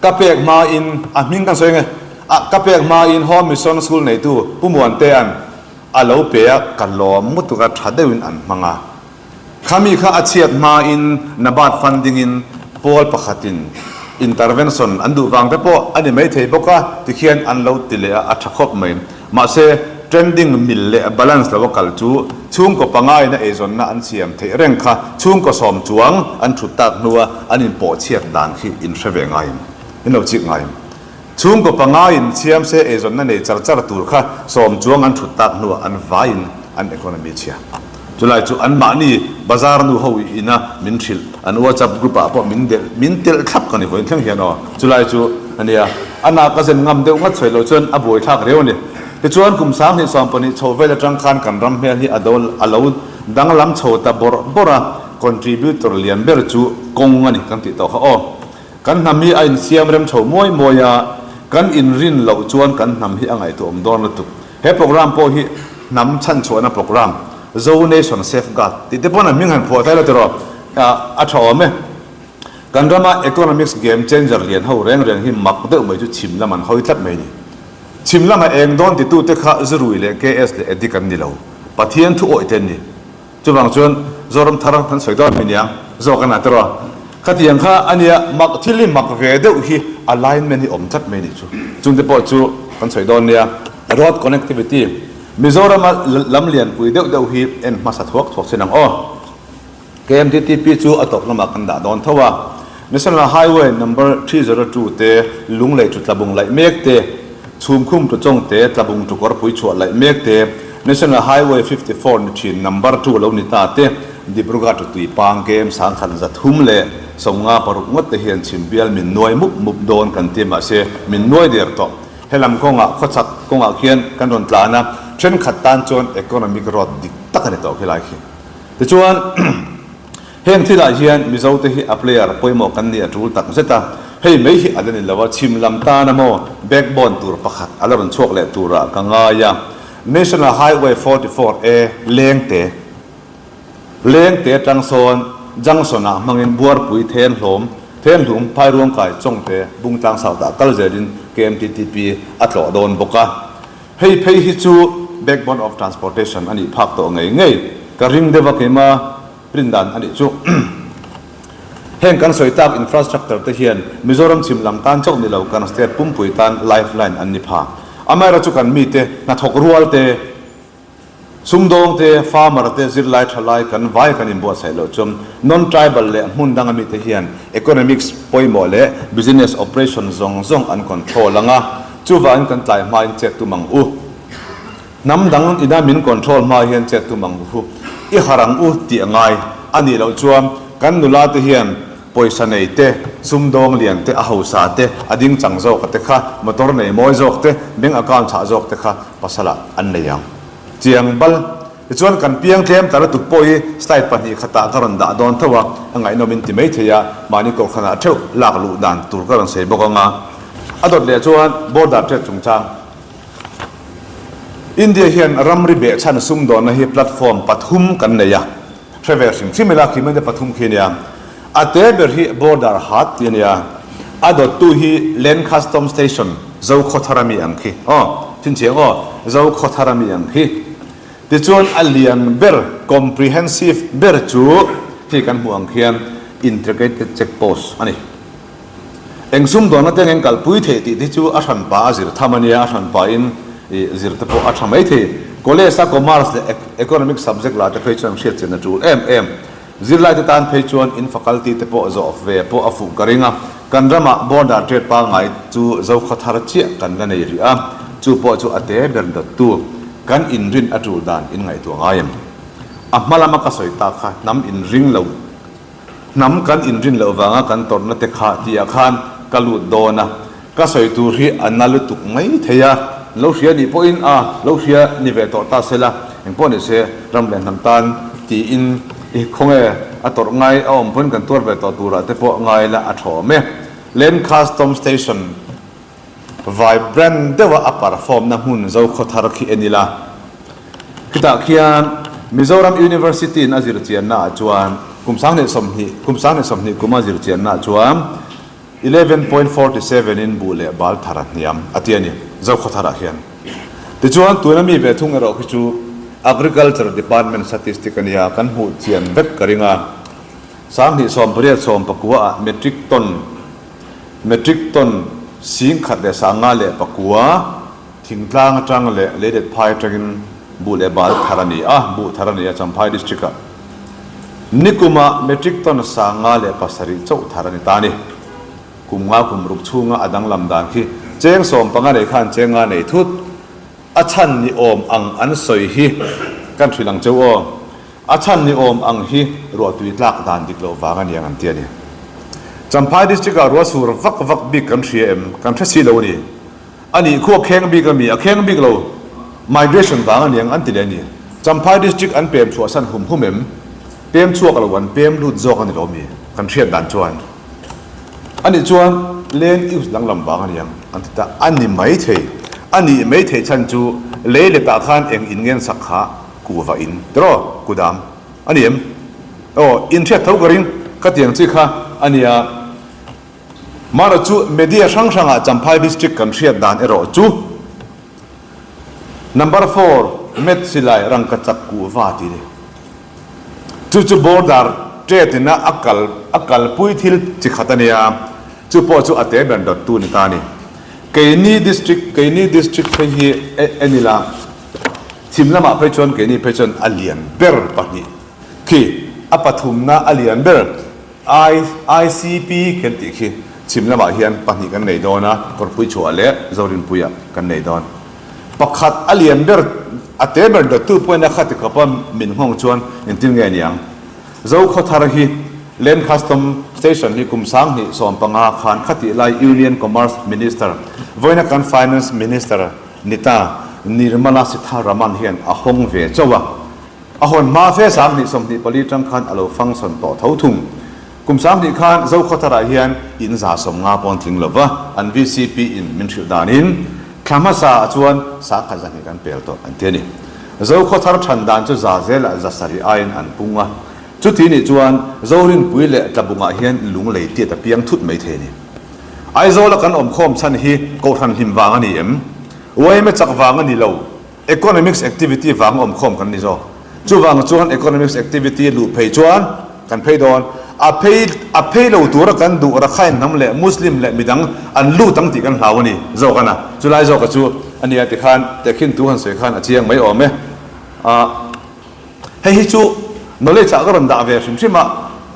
ka pek hmain a hming kan sawi nge a ka pek hmain Home Mission School neitu Pu Muantea'n a lo pe a, ka lawm mutuk a tha deuhin an hmang a. Khami kha a chhiat hmain NABARD funding in pawl pakhatin intervention an duh vang te pawh a ni maithei bawk a, tikhian an lo ti leh a, a tha khawp mai. Mahse, trending mil leh balance lo a kal chu chhungkaw pangaina eizawnna an siam theih reng kha chhungkaw sawm chuang an thut tak hnua an inpawh chhiat dan khi in hre ve ngai em? In lo chik ngai em? Chhungkaw pangaiin siam se eizawnna nei char char tur kha sawm chuang an thut tak hnuah an vaiin an economy chhia. Chulai chu anmahni bazar nu ho ina min hrilh, an WhatsApp group ah pawh min delh, min telh thlap ka ni vawiin thleng hian aw. Chulai chu a nia, a nak a zen ngam deuh ngat sawi loh chuan a buaithlak riau a ni. Tichuan kum 2020 chho vel atang khan kan ram hmel hi a do a lo danglam chho ta bawrh bawrh a, contributor lian ber chu kawng a ni kan tih tawh kha aw. Kan hnam hi a insiam rem chho muai muai a, kan inrin loh chuan kan hnam hi a ngaihtuahawm dawn lutuk. He program pawh hi hnam chhanchhuahna program, Zo Nation Safeguard tih te pawn a hming han phuah ta ila tiraw, a tha awm e. Kan rama economics game changer lian ho reng reng hi mak deuh mai chu chhim lam an hawi tlat mai ni. Chhim lama eng dawn titute kha Zurui leh KS leh Addict an ni lo, Pathian thu awih te an ni. Chuvang chuan Zoram thar kan sawi dawn mai nia, zawk a na tiraw? Khatiang kha a nia, mak thil hi mak ve deuh hi alignment hi awm tlat mai nih chu. Chungte pawh chu kan sawi dawn nia. Road connectivity, Mizorama lam lianpui deuh deuh hi en hmasa thuak thuak chin ang aw. KMTTP chu a tawp lamah kan dah dawn tho a. National Highway number 302 te, Lunglei chu Tlabung laih mek te, Chhumkhum tu chawng te, Tlabung tu kawrpui chhuah laih mek te, National Highway 54 ni thin number 2 lo ni ta te, Dibrugarh tu Tuipang kem 1356 ngawt te hian chhim bial min nuai mup mup dawn kan ti mahse min nuai der tawh. Helam kawngah khawchhak kawngah khian kan rawn tlan a, thenkhat tan chuan economic road dik tak a ni tawh khilai khi. Tichuan, heng thilah hian Mizote hi a player pawimawh kan nih a tul tak zet a, hei mai hi a la ni lo a, chhim lam tana maw backbone tur pakhat a la rawn chhuak leh turah ka ngai a, National Highway 44 A lengte lengte atang sawn junction ah hmangin Buarpui Thenhlawm Thenhlum Phairuangkai Chawngte Bungtlang South ah kal zelin KMTTP a tlawh dawn bawk a. Hei phei hi chu backbone of transportation a nih phak tawh ngei ngei ka ring deuh a keima rin dan a nih chu. Heng kan sawi tak infrastructure te hian Mizoram chhim lam tan chauh ni lo kan state pumpui tan lifeline an ni pha. Amaherawhchu kan mite hnathawk rual te, Sumdawng te, farmer te, zirlai thalai kan vai kan inbuatsaih loh chuan non-tribal leh hmun danga mite hian economics pawimawh leh business operation zawng zawng an control ang a, chuvangin kan tlai hmain chet tum ang u. Hnam dang ina min control hma hian chet tum ang u. I harh ang u tih a ngai a nih loh chuan kan nula te hian pawisa nei te, sumdawng lian te, a hausa te, a ding chang zawk a te kha, motor nei mawi zawk te, bank account chhah zawk te kha Pasala an nei ang. Chiang bal. Tichuan kan piang tlem ta lutuk pawh hi slide 2 khatah ka rawn dah dawn tho a, a ngaihnawm in ti mai thei a, mahni kawrkhanah theuh lak luh dan tur ka rawn sawi bawk ang a. A dawt leh chuan border trade chungchang. India hian ramri behchhan sumdawnna hi platform pathum kan nei a. Hre ve hrim hrim ila khi mite pathum khi ania. A te ber hi border hat tih ania. A dawttu hi Land Custom Station Zokhawthar ami ang khi. Aw, thinchhiang aw, Zokhawthar ami ang khi. Tichuan a lian ber, comprehensive ber chu khi kan hmuh ang khian Integrated Check Post a ni. Eng sumdawnna te eng kalpui theih tih te chu a hranpa a zir tham a nia, a hranpa in zir te pawh a tha mai thei. College a Commerce leh Economics subject la te phei chuan hriat chian a tul em em. Zirlai te tan phei chuan in faculty te pawh zawh ve pawh a fuh ka ring a, kan ramah border trade pangngai chu Zokhawthar chiah kan la nei rih a, chu pawh chu a te ber dawttu kan inrin a tul dan in ngaihtuah ngai em? A hma lama ka sawi tak kha hnam inring lo. Hnam kan inrin loh vanga kan tawrhna te kha tihah khan ka lut dawn a, ka sawi tur hi a na lutuk mai thei a, lo hria nih pawhin a lo hria ni ve tawh ta sela, engpawh ni se ram leh hnam tan tiin i khawnge a tawrh ngai a awm pawhin kan tuar ve tawh turah te pawh ngai la a tha awm e. Land Custom Station. Vibrant deuha a perform na hmun Zokhawthar khi en ila. Khitah khian Mizoram University in a zirchianna ah chuan kum 2020 kum 2020 kuma zirchianna ah chuan 11.47 in buh leh bal thar a hniam a ti a ni Zokhawthar ah khian. Tichuan tuna mi ve thung erawh khi chu Agriculture Department statistic a nia kan hmuh chian vek ka ring a. 2018 19 ah metric ton Metric ton 10,509 thingtlang atang leh leilet phai atangin buh leh bal thar a ni a, buh thar a ni a Champhai District ah. Nikumah metric ton 507 chauh thar a ni ta a ni. Kum nga kum ruk chhunga a danglam dan khi cheng 15 nei khan cheng nga nei thut a chhan ni awm ang an sawi hi kan hrilh ang cheu aw. A chhan ni awm ang hi ruahtui tlak dan dik loh vang a ni ang an ti a ni. Champhai District ah ruah sur vak vak bik kan hria em? Kan hre si lo a ni. A nih khu a kheng bik a mi? A kheng bik lo. Migration vang a ni ang an ti leh a ni. Champhai District an pem chhuah san hum hum em? Pem chhuak lo an pem lut zawk a ni lo mi? Kan hriat dan chuan a nih chuan land use danglam vang a ni ang an ti ta. A ni maithei. A nih maithei chhan chu lei letah khan eng in ngen sak kha Kuhva in tiraw kudam a ni em? Aw in hriat tho ka ring ka tiang chi kha a nia. Mara chu media hrang hrangah Champhai District kan hriat dan erawh chu Number four Met Silai Rangkachak Kuhva tih a ni. Chu chu border trade ina a kal a kalpui thil chi khat a nia. Chu pawh chu a te ber dawttu ni ta a ni. Keini District keini District phei hi en ila. Chhim lamah phei chuan keini phei chuan a lian ber pahnih khi a pathumna a lian ber I ICP kan tih khi chhim lamah hian pahnih kan nei dawn a, Kawrpui chhuah leh Zorinpuia kan nei dawn. Pakhat a lian ber a te ber dawttu pawhin a khati khawpa min nghawng chuan engtin nge niang? Zokhawthar hi Land Custom Station hi kum 2015 khan khatih lai Union Commerce Minister vawiina kan Finance Minister Nita Nirmala Sitharaman hian a hawng ve chauh a. A hawn hma fe 2024 tang khan a lo function tawh tho thung. Kum 20 khan Zokhawtharah hian in 150 pawn tling lo va, an vcp in min hrilh danin thla hmasa ah chuan 1200 kan pel tawh an ti a ni. Zokhawthar than dan chu za zelah 700 aiin an pung a, chuti nih chuan Zorinpui leh Tlabungah hian lunglei tiat a piang thut mai thei a ni. Aizawla kan awmkhawm chhan hi Kohhran hlim vang a ni em? Yma chak vang a ni lo. Economics activity vang awmkhawm kan ni zawk. Chuvang chuan economics activity luh phei chuan kan phei dawn. A phei a phei lo tura kan duh Rakhine hnam leh Muslim leh midang an lut ang tih kan hlau a ni zawk a na. Chulai zawka chu a nia tikhan tehkhin thu han sawi khan a chiang mai awm e. Ah. Hei hi chu knowledge ah ka rawn dah ve hrim hrim a,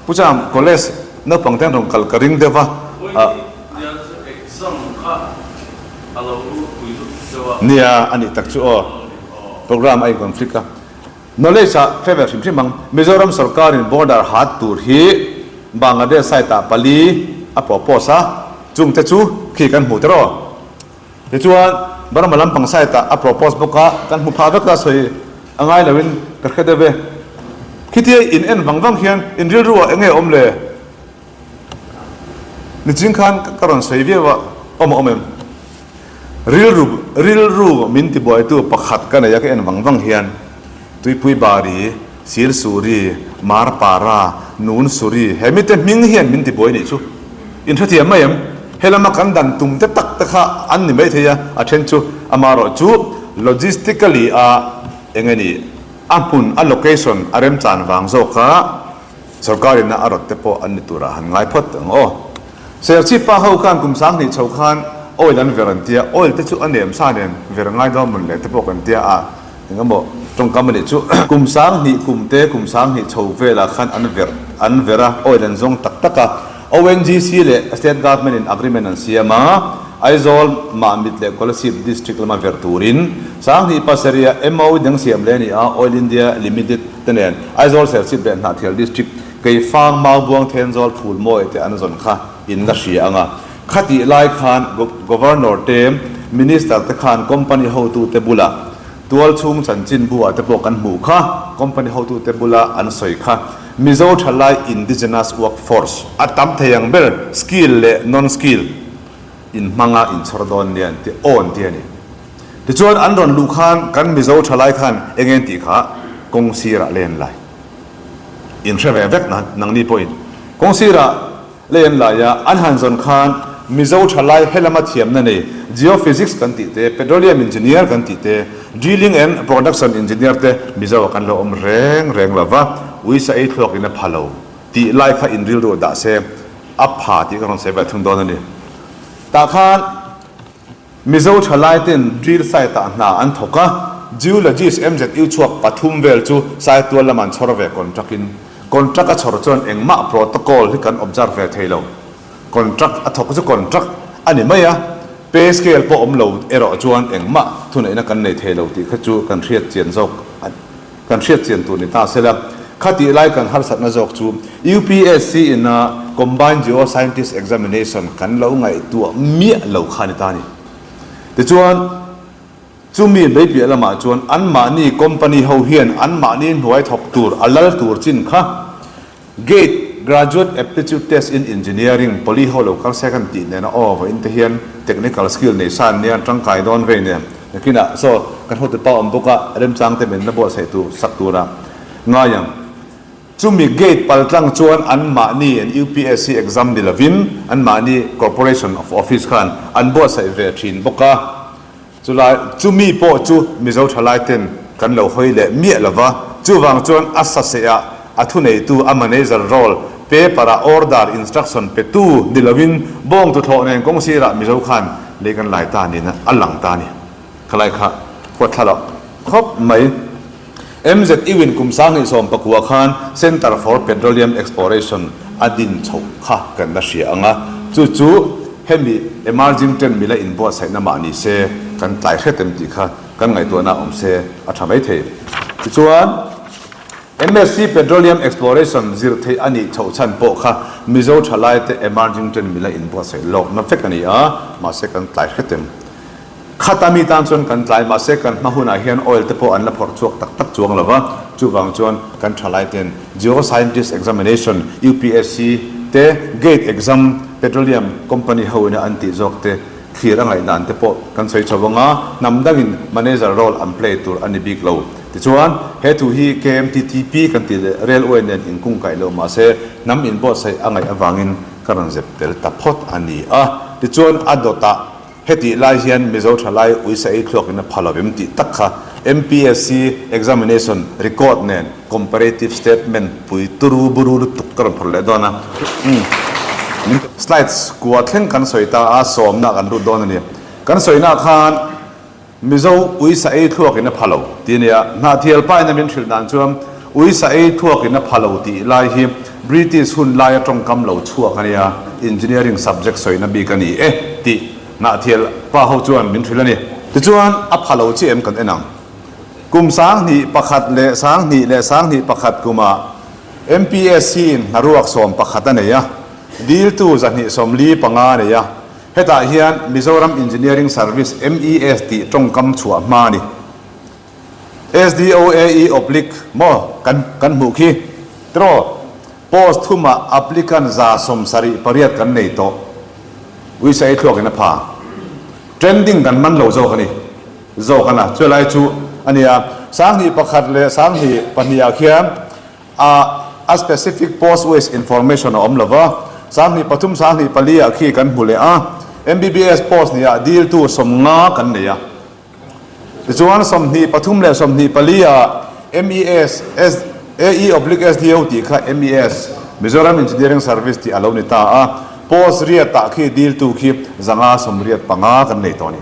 Pu Cham college naupang ten rawn kal ka ring deuh a. Nia a nih tak chu aw, program a in conflict a. Knowledge ah hre ve hrim hrim ang, Mizoram sorkar in border hat tur hi Bangladesh side ah pali a propose a, chung te chu khi kan hmu tiraw. Tichuan, Burma lampang side ah a propose bawk a, kan hmu phah vek a, sawi a ngai lo in ka hre deuh e. Khitia in en vang vang hian in rilru ah enge awm le? Niching khan ka rawn sawi viau a, awm a awm em? Rilru rilru min tibuaitu pakhat ka nei a ka en vang vang hian Tuipui Bari, Sir Suri, Mar Para, Nun Suri, he mite hming hian min tibuai nih chu. In hrethiam mai em? He lama kan dan tum te tak te kha an ni maithei a, a then chu amarawh chu logistically a eng nge ni, a hmun, a location a remchan vang zawk a sorkar ina a rawt te pawh an ni turah han ngai phawt ang aw. Serchhip pa ho khan kum 20 chho khan oil an ver an tia, oil te chu a nem sa nen ver ngai dawn mawn le te pawh kan tia a, Engemaw tawngkam a nih chu. Kum 20 kum te kum 20 chho velah khan an ver an ver a, oil an zawng tak tak a. ONGC leh State Government in agreement an siam a, Aizawl, Mahmit leh Kolasib District lama ver turin 27 ah MOU dang siam leh a ni a, Oil India Limited te nen Aizawl Serchhip leh Hnahthial District Keifang, Maubuang, Thenzawl, Phulmawi te an zawn kha in la hria ang a. Khatih lai khan Governor te, Minister te khan company hotute bulah tualchhung chanchinbu ah te pawh kan hmuh kha, company hotute bula an sawi kha Mizo thalai indigenous work force a tam thei ang ber skill leh non skill in hmanga inchhawr dawn nia an ti aw an ti a ni. Tichuan an rawn luh khan kan Mizo thalai khan eng nge an tih kha kawng sirah lei an lai. In hre ve vek nangni pawhin kawng sirah Lei an lai a, an han zawn khan Mizo thalai helama thiamna nei Geophysics kan tih te, Petroleum Engineer kan tih te, Drilling and Production Engineer te Mizo ah kan lo awm reng reng lo va, uisa ei thluak in a pha lo tih lai kha in rilru dah se a pha tih ka rawn sawi ve thung dawn a ni. Tah khan Mizo thalai ten drill site ah hna an thawk a, Geologist MZU chhuak pathum vel chu Saitual lam an chhawr ve contract in. Contract a chhawr chuan engmah protocol hi kan observe ve thei lo. Contract a thawk chu contract a ni mai a, pay scale pawh awm lo erawh chuan engmah thuneihna kan nei thei lo tih kha chu kan hriat chian zawk a. Kan hriat chian tur ni ta sela, khatih lai kan harsatna zawk chu UPSC ina Combined Geoscientist Examination kan lo ngaihtuah miah lo kha ni ta a ni. Tichuan, chumi bei piah lamah chuan anmahni company ho hian anmahni hnuai thawk tur a lal tur chin kha Gate, Graduate Aptitude Test in Engineering, Poly ho lo kal se kan tih nena aw vawiin te hian technical skill nei sa an nia an tangkai dawn vei nen. Nakinah saw kan hotu pa awm bawk a, remchang te min la buatsaih tur sak tura ngai ang. Chumi gate paltlang chuan an mahni an UPSC exam ni lovin an mahni Corporation of Office khan an buatsaih ve thin bawk a. Chulai chumi pawh chu Mizo thalai ten kan lo hawi leh miah lo va, chuvang chuan a saseh ah a thuneitu a manager role paper ah order instruction pe tu ni lovin bawng tuthlawh nen kawng sirah Mizo khan lei kan lai ta niin a lang ta a ni. Khalai kha huat thla loh khawp mai. MZU in kum 2019 khan Centre for Petroleum Exploration a din chhoh kha kan la hria ang a, chu chu hemi emerging trend mila inbuatsaihna mah ni se kan tlai hret em tih kha kan ngaihtuahna awm se a tha mai thei. Tichuan, MSc Petroleum Exploration zir theih a nih chhoh chhan pawh kha Mizo thalaite emerging trend mila inbuatsaih lawkna vek a ni a, mahse kan tlai hret em. Khata mi tan chuan kan tlai, mahse kan hma hunah hian oil te pawh an la phawrh chhuak tak tak chuang lo va. Chuvang chuan kan thalai ten Geoscientist Examination, UPSC, te, Gate Exam, Petroleum Company ho ina an tih zawk te thlir a ngaihdan te pawh kan sawi chho vang a, hnam dangin manager role an play tur a ni bik lo. Tichuan, he thu hi KMTTP kan tih leh railway nen inkungkaih lo mahse hnam inbuatsaih a ngaih avangin ka rawn zep tel ta phawt a ni a. Tichuan, a dawtah Hetih lai hian Mizo thalai uisa ei thluakin a pha lo em tih tak kha MPSC examination record nen comparative statement pui turu buru lutuk ka rawn phawrh leh dawn a. Slides kua thleng kan sawi ta a, sawmna kan lut dawn a ni. Kan sawina khan Mizo uisa ei thluakin a pha lo tih a nia. Hnahthial paina min hrilh dan chuan uisa ei thluakin a pha lo tih lai hi British hun laia tawngkam lo chhuak a nia, engineering subject sawina bik a ni e tih Hnahthial pa ho chuan min hrilh a ni. Tichuan a pha lo chiah em kan en ang. Kum 1001 leh 10 leh 11 kumah MPSC in hnaruak 11 a nei a, diltu 245 a nei a, hetah hian Mizoram Engineering Service, MES, tih tawngkam chhuah hma a ni. SDOAE oblique maw kan kan hmuh khi tiraw post thumah applicant 78 kan nei tawh uisa ei thluakin a pha trending kan man lo zawk a ni zawk a na chulai chu a nia 1001 leh 1002 ah khian a a specific post waste information a awm lova 1003 1004 ah khi kan hmu leh a MBBS post nia diltu 50 kan nei a. Tichuan 23 leh 24 ah MES, AE oblique SDO tih kha MES, Mizoram Engineering Service tih a lo ni ta a, post riat ah khi diltu khi 585 kan nei tawh a ni.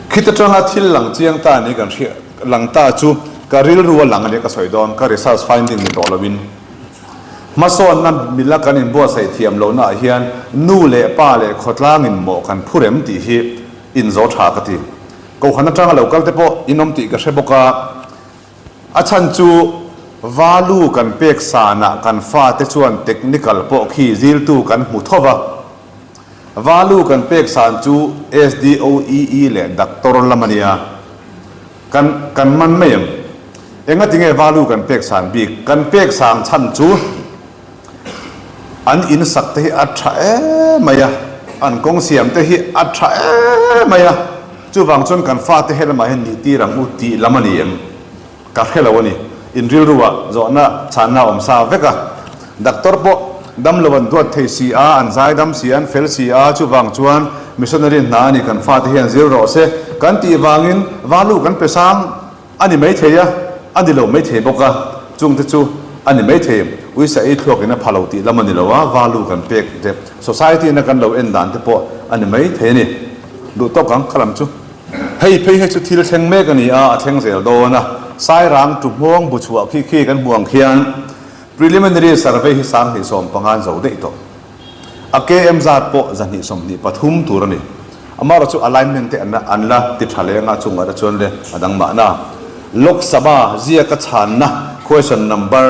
Khit atanga thil lang chiang ta ni kan hriat lang ta chu ka rilru a lang a nia ka sawi dawn, ka research finding ni tawh lovin. Hmasawnna mila kan inbuatsaih thiam lohna ah hian nu leh pa leh khawtlangin mawh kan phu rem tih hi inzo tha ka ti. Kohhran atanga lo kal te pawh in awm tih ka hre bawk a, a chhan chu value kan pek sanah kan fate chuan technical pawh khi ziltu kan hmu tho va, value kan pek san chu SDOEE leh doctor lam a nia. Kan kan man mai ang. Engati nge value kan pek san bik? Kan pek sang chhan chu an in sak te hi a tha em mai a, an kawng siam te hi a tha em mai a, chuvang chuan kan fate he lamah hian nih tir ang u tih lam a ni em? Ka hre lo a ni. In rilru ah zawhna chhanna a awm sa vek a. Doctor pawh damlo an duat thei si a, an zaidam si a, an fel si a, chuvang chuan missionary hna a ni kan fate hian zir rawh se kan tih vangin value kan pe sang a ni maithei a, a ni lo maithei bawk a, chungte chu a ni maithei. Uisa ei thluakin a pha lo tih lam a ni lo a, value kan pek te, society in a kan lo en dan te pawh a ni maithei a ni. Duh tawk ang kha lam chu. Hei phei hi chu thil thleng mek a ni a, a thleng zel dawn a. Sairang tu hmawng bu chhuah khi khi kan hmu ang khian Preliminary survey hi 2015 an zo daih tawh. A KM zat pawh 223 tur a ni. Amaherawh chu alignment te an an la ti tha leng a, chungah te chuan le a dang mahna. Lok Sabha ziaka chhanna question number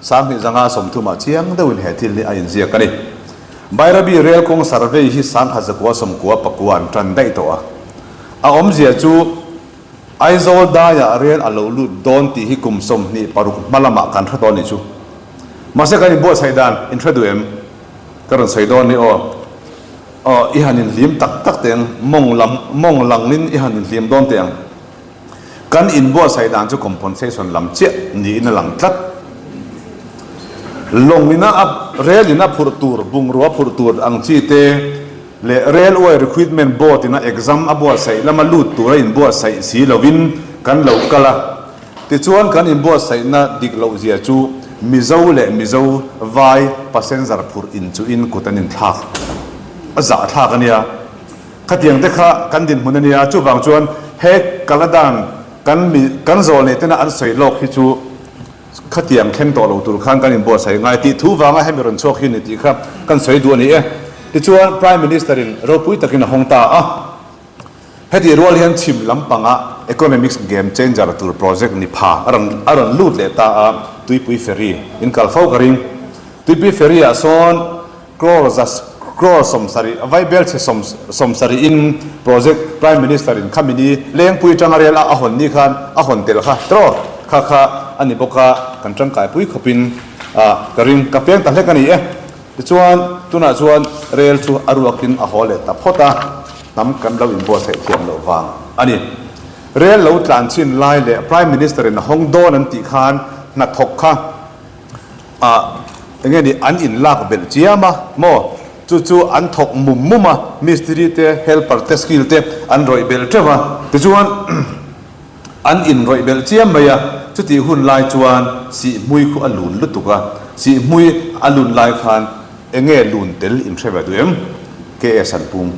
2530 ah chiang deuhin he thil hi a inziak a ni. Bairabi rel kawng survey hi 1999 an tan daih tawh a. A awmzia chu Aizawl daiah rel a lo lut dawn tih hi kum 26 hma lamah kan hre dawn nih chu. Mahse kan inbuatsaih dan in hre duh em? Ka rawn sawi dawn ni aw. Aw i han inhlim tak tak teh ang, mawng lam mawng langin i han inhlim dawn teh ang. Kan inbuatsaih dan chu compensation lam chiah niin a lang tlat. Lawng ina a rel ina phurh tur, bungrua phurh tur ang chi te leh Railway Recruitment Board ina exam a buatsaih lama lut tura inbuatsaih si lovin kan lo kal a. Tichuan kan inbuatsaihna dik loh zia chu Mizo leh Mizo vai passenger phurh in chu in kut an inthlak a zahthlak a nia. Khatiang te kha kan dinhmun a nia, chuvang chuan he Kaladan kan mi kan zawlnei tena an sawi lawk hi chu khatiang thleng tawh lo tur khan kan inbuatsaih ngai tih thu vanga hemi rawn chhuak hi ni tih kha kan sawi duh a ni e. Tichuan Prime Minister in ropui takin a hawng ta a, hetih rual hian chhim lampanga economics game changer tur project ni pha a rawn a rawn lut leh ta a, Tuipui Ferry in kal fo ka ring. Tuipui Ferry ah sawn Crore za crore 70 vaibelchhe sawm 70 in project Prime Minister in khami ni Lengpui tanga rel a a hawn ni khan a hawn tel kha tiraw? Kha kha a ni bawk a, kan tangkaipui khawpin ka ring ka peng ta hlek a ni e. Tichuan, tunah chuan rel chu a ruakin a haw leh ta phawt a, hnam kan lo inbuatsaih thiam loh vang a ni. Rel lo tlan chin lai leh Prime Minister in a hawng dawn an tih khan hnathawk kha ah enge ni an in lak belh chiam a maw? Chu chu an thawk mum mum a, mistiri te, helper te, skill te an rawih belh teuh a. Tichuan an in rawih belh chiam mai a, chutih hun lai chuan sihhmui khu a lun lutuk a, sihhmui a lun lai khan enge lun tel in hre ve duh em? KS an pung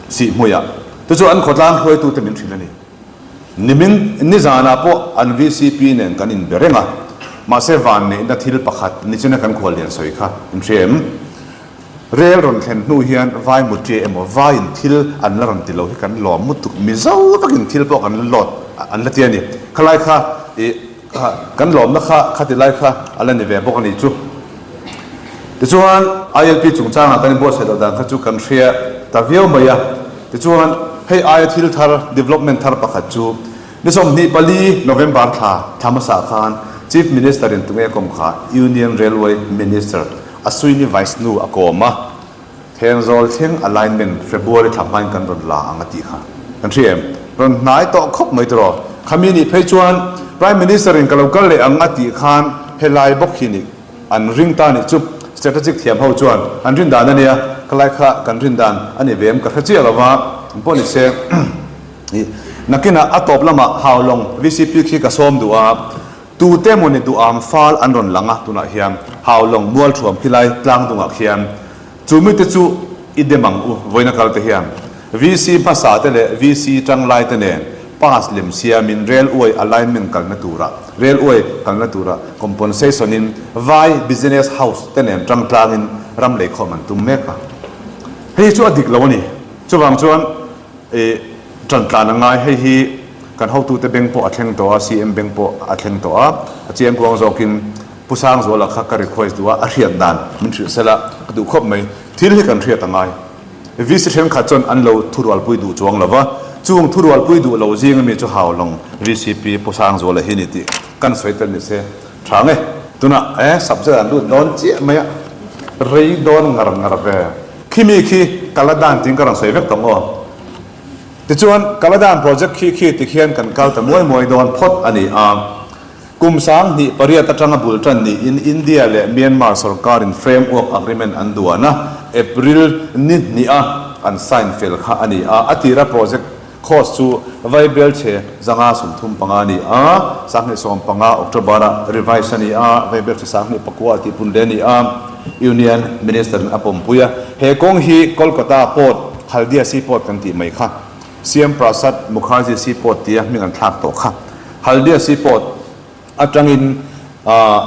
sihhmuiah. Chu chu an khawtlang hruaitute min hrilh a ni. Nimin nizanah pawh an vcp nen kan inbe reng a, mahse vanneihna thil pakhat nichina kan khuallian sawi kha in hria em? Rel rawn thlen hnu hian vai muṭia emaw vaiin thil an la rawn ti lo hi kan lawm mutuk, Mizo takin thil pawh kan la lawt an la ti a ni. Khalai kha ih Kan lawmna kha khati lai kha a la ni ve bawk a nih chu. Tichuan, ILP chungchangah kan inbuatsaih loh dan kha chu kan hria ta viau mai a. Tichuan, hei aia thil thar, development thar pakhat chu ni 24 November thla thla hmasa khan Chief Minister in tunge kawm kha Union Railway Minister Ashwini Vaishnu a kawm a. Thenzawl thleng alignment February thla hmain kan rawn la ang a tih kha kan hria em? Rawn hnai tawh khawp mai tiraw? Khami nih phei chuan Prime Minister in ka lo kal leh ang a tih khan helai bawk hi nih an ring ta nih chu strategic thiam ho chuan an rin dan a nia, khalai kha kan rin dan a ni ve em ka hre chiah lo va, pawh ni se ih nakinah a tawp lamah Haulawng VCP khi ka sawm duh a, Tute mawni duham fal an rawn lang a, tunah hian Haulawng mualthuam khilai tlang dungah khian chu mite chu i dem ang u, vawiina kal te hian VC hmasa te leh VC tanglai te nen pass lem siamin railway alignment kalna turah railway kalna turah compensation in vai business house te nen tangtlangin ram leikhawm an tum mek a, hei chu a dik lo a ni. Chuvang chuan. I ṭan tlan a ngai. Hei hi kan hotute beng pawh a thleng tawh a, CM beng pawh a thleng tawh a, a chiangkuang zawkin Pu Sangzuala kha ka request duh a, a hriat dan min hrilh sela ka duh khawp mai. Thil hi kan hriat a ngai. VC thenkhat chuan an lo thurualpui duh chuang lo va, chung thurualpui duh lo zing ami chu Haulawng VCP Pu Sangzuala hi ni tih kan sawi tel ni se tha nge. Tunah e subject an lut dawn chiah mai a, rei dawn ngar ngar ve. Khimi khi Kaladan tiin ka rawn sawi vek tawh maw? Tichuan, Kaladan project khi khi tikhian kan kal ta muai muai dawn phawt a ni a. Kum 2008 atanga bul tan niin India leh Myanmar sorkarin framework agreement an duan a, April ni hniha an sign fel kha a ni a. A tira project Cost chu Vaibel chhe 535 a ni a, 2015 October-ah revise a ni a, Vaibel chhe 29 a tih pun leh a ni a, Union Minister-in a pawmpui a. He kawng hi Kolkata Port, Haldia Sea Port kan tih mai kha, Shyam Prasad Mukherjee Sea Port tia hming an thlak tawh kha, Haldia Sea Port, Atangin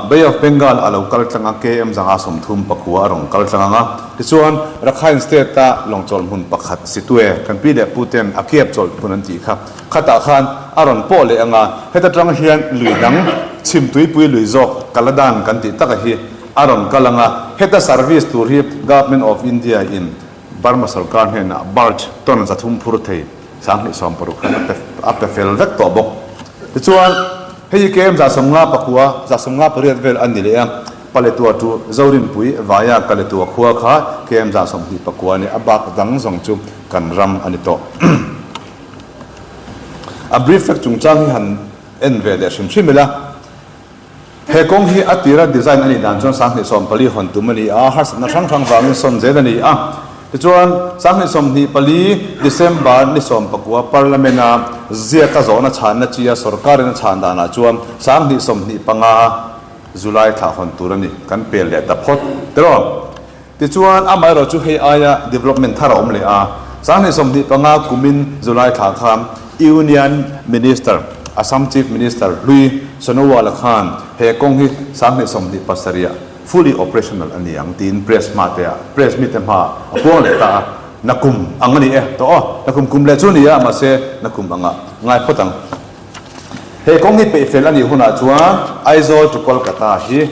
Bay of Bengal a lo kal tlang a, KM 534 a rawn kal tlang ang a. Tichuan, Rakhine State-a lawngchawlh hmun pakhat Situe, kan pi leh pu ten a kiap chawlh hmun an tih kha, khatah khan a rawn pawh leh ang a. Heta tang hian lui dang, Chhimtuipui lui zawk, Kaladan kan tih taka hi a rawn kal ang a. Heta service tur hi Government of India in Burma sorkar hnenah barge ton 300 phur thei 2060 khan a pe fel vek tawh bawk. Tichuan, hei hi KM 59, 58 vel a ni leh a, Paletua chu Zorinpui vaia Kaletua khua kha KM 29 a ni, a bak dang zawng chu kan ram a ni tawh. A brief vek chungchang hi han en ve leh hrim hrim ila. He kawng hi a tira design a nih dan chuan 2014 hawn tum a ni a, harsatna hrang hrang vangin sawn zel a ni a. Tichuan, 2024 December ni 19 Parliament-a ziaka zawhna chhanna chia sorkarin a chhan danah chuan 2025 July thla hawn tur a ni kan pel leh ta phawt tiraw. Tichuan, amaherawh chu hei aia development thar a awm leh a, 2025 kumin July thla khan Union Minister, Assam Chief Minister hlui Sonowal-a khan he kawng hi 2027 ah fully operational a ni ang tiin press hma te ah, press mite hma ah a puang leh ta a, nakum ang a ni e tawh aw, nakum kum leh chu a ni a, mahse nakum angah ngai phawt ang. He kawng hi peihfel a nih hunah chuan Aizawl to Kolkata hi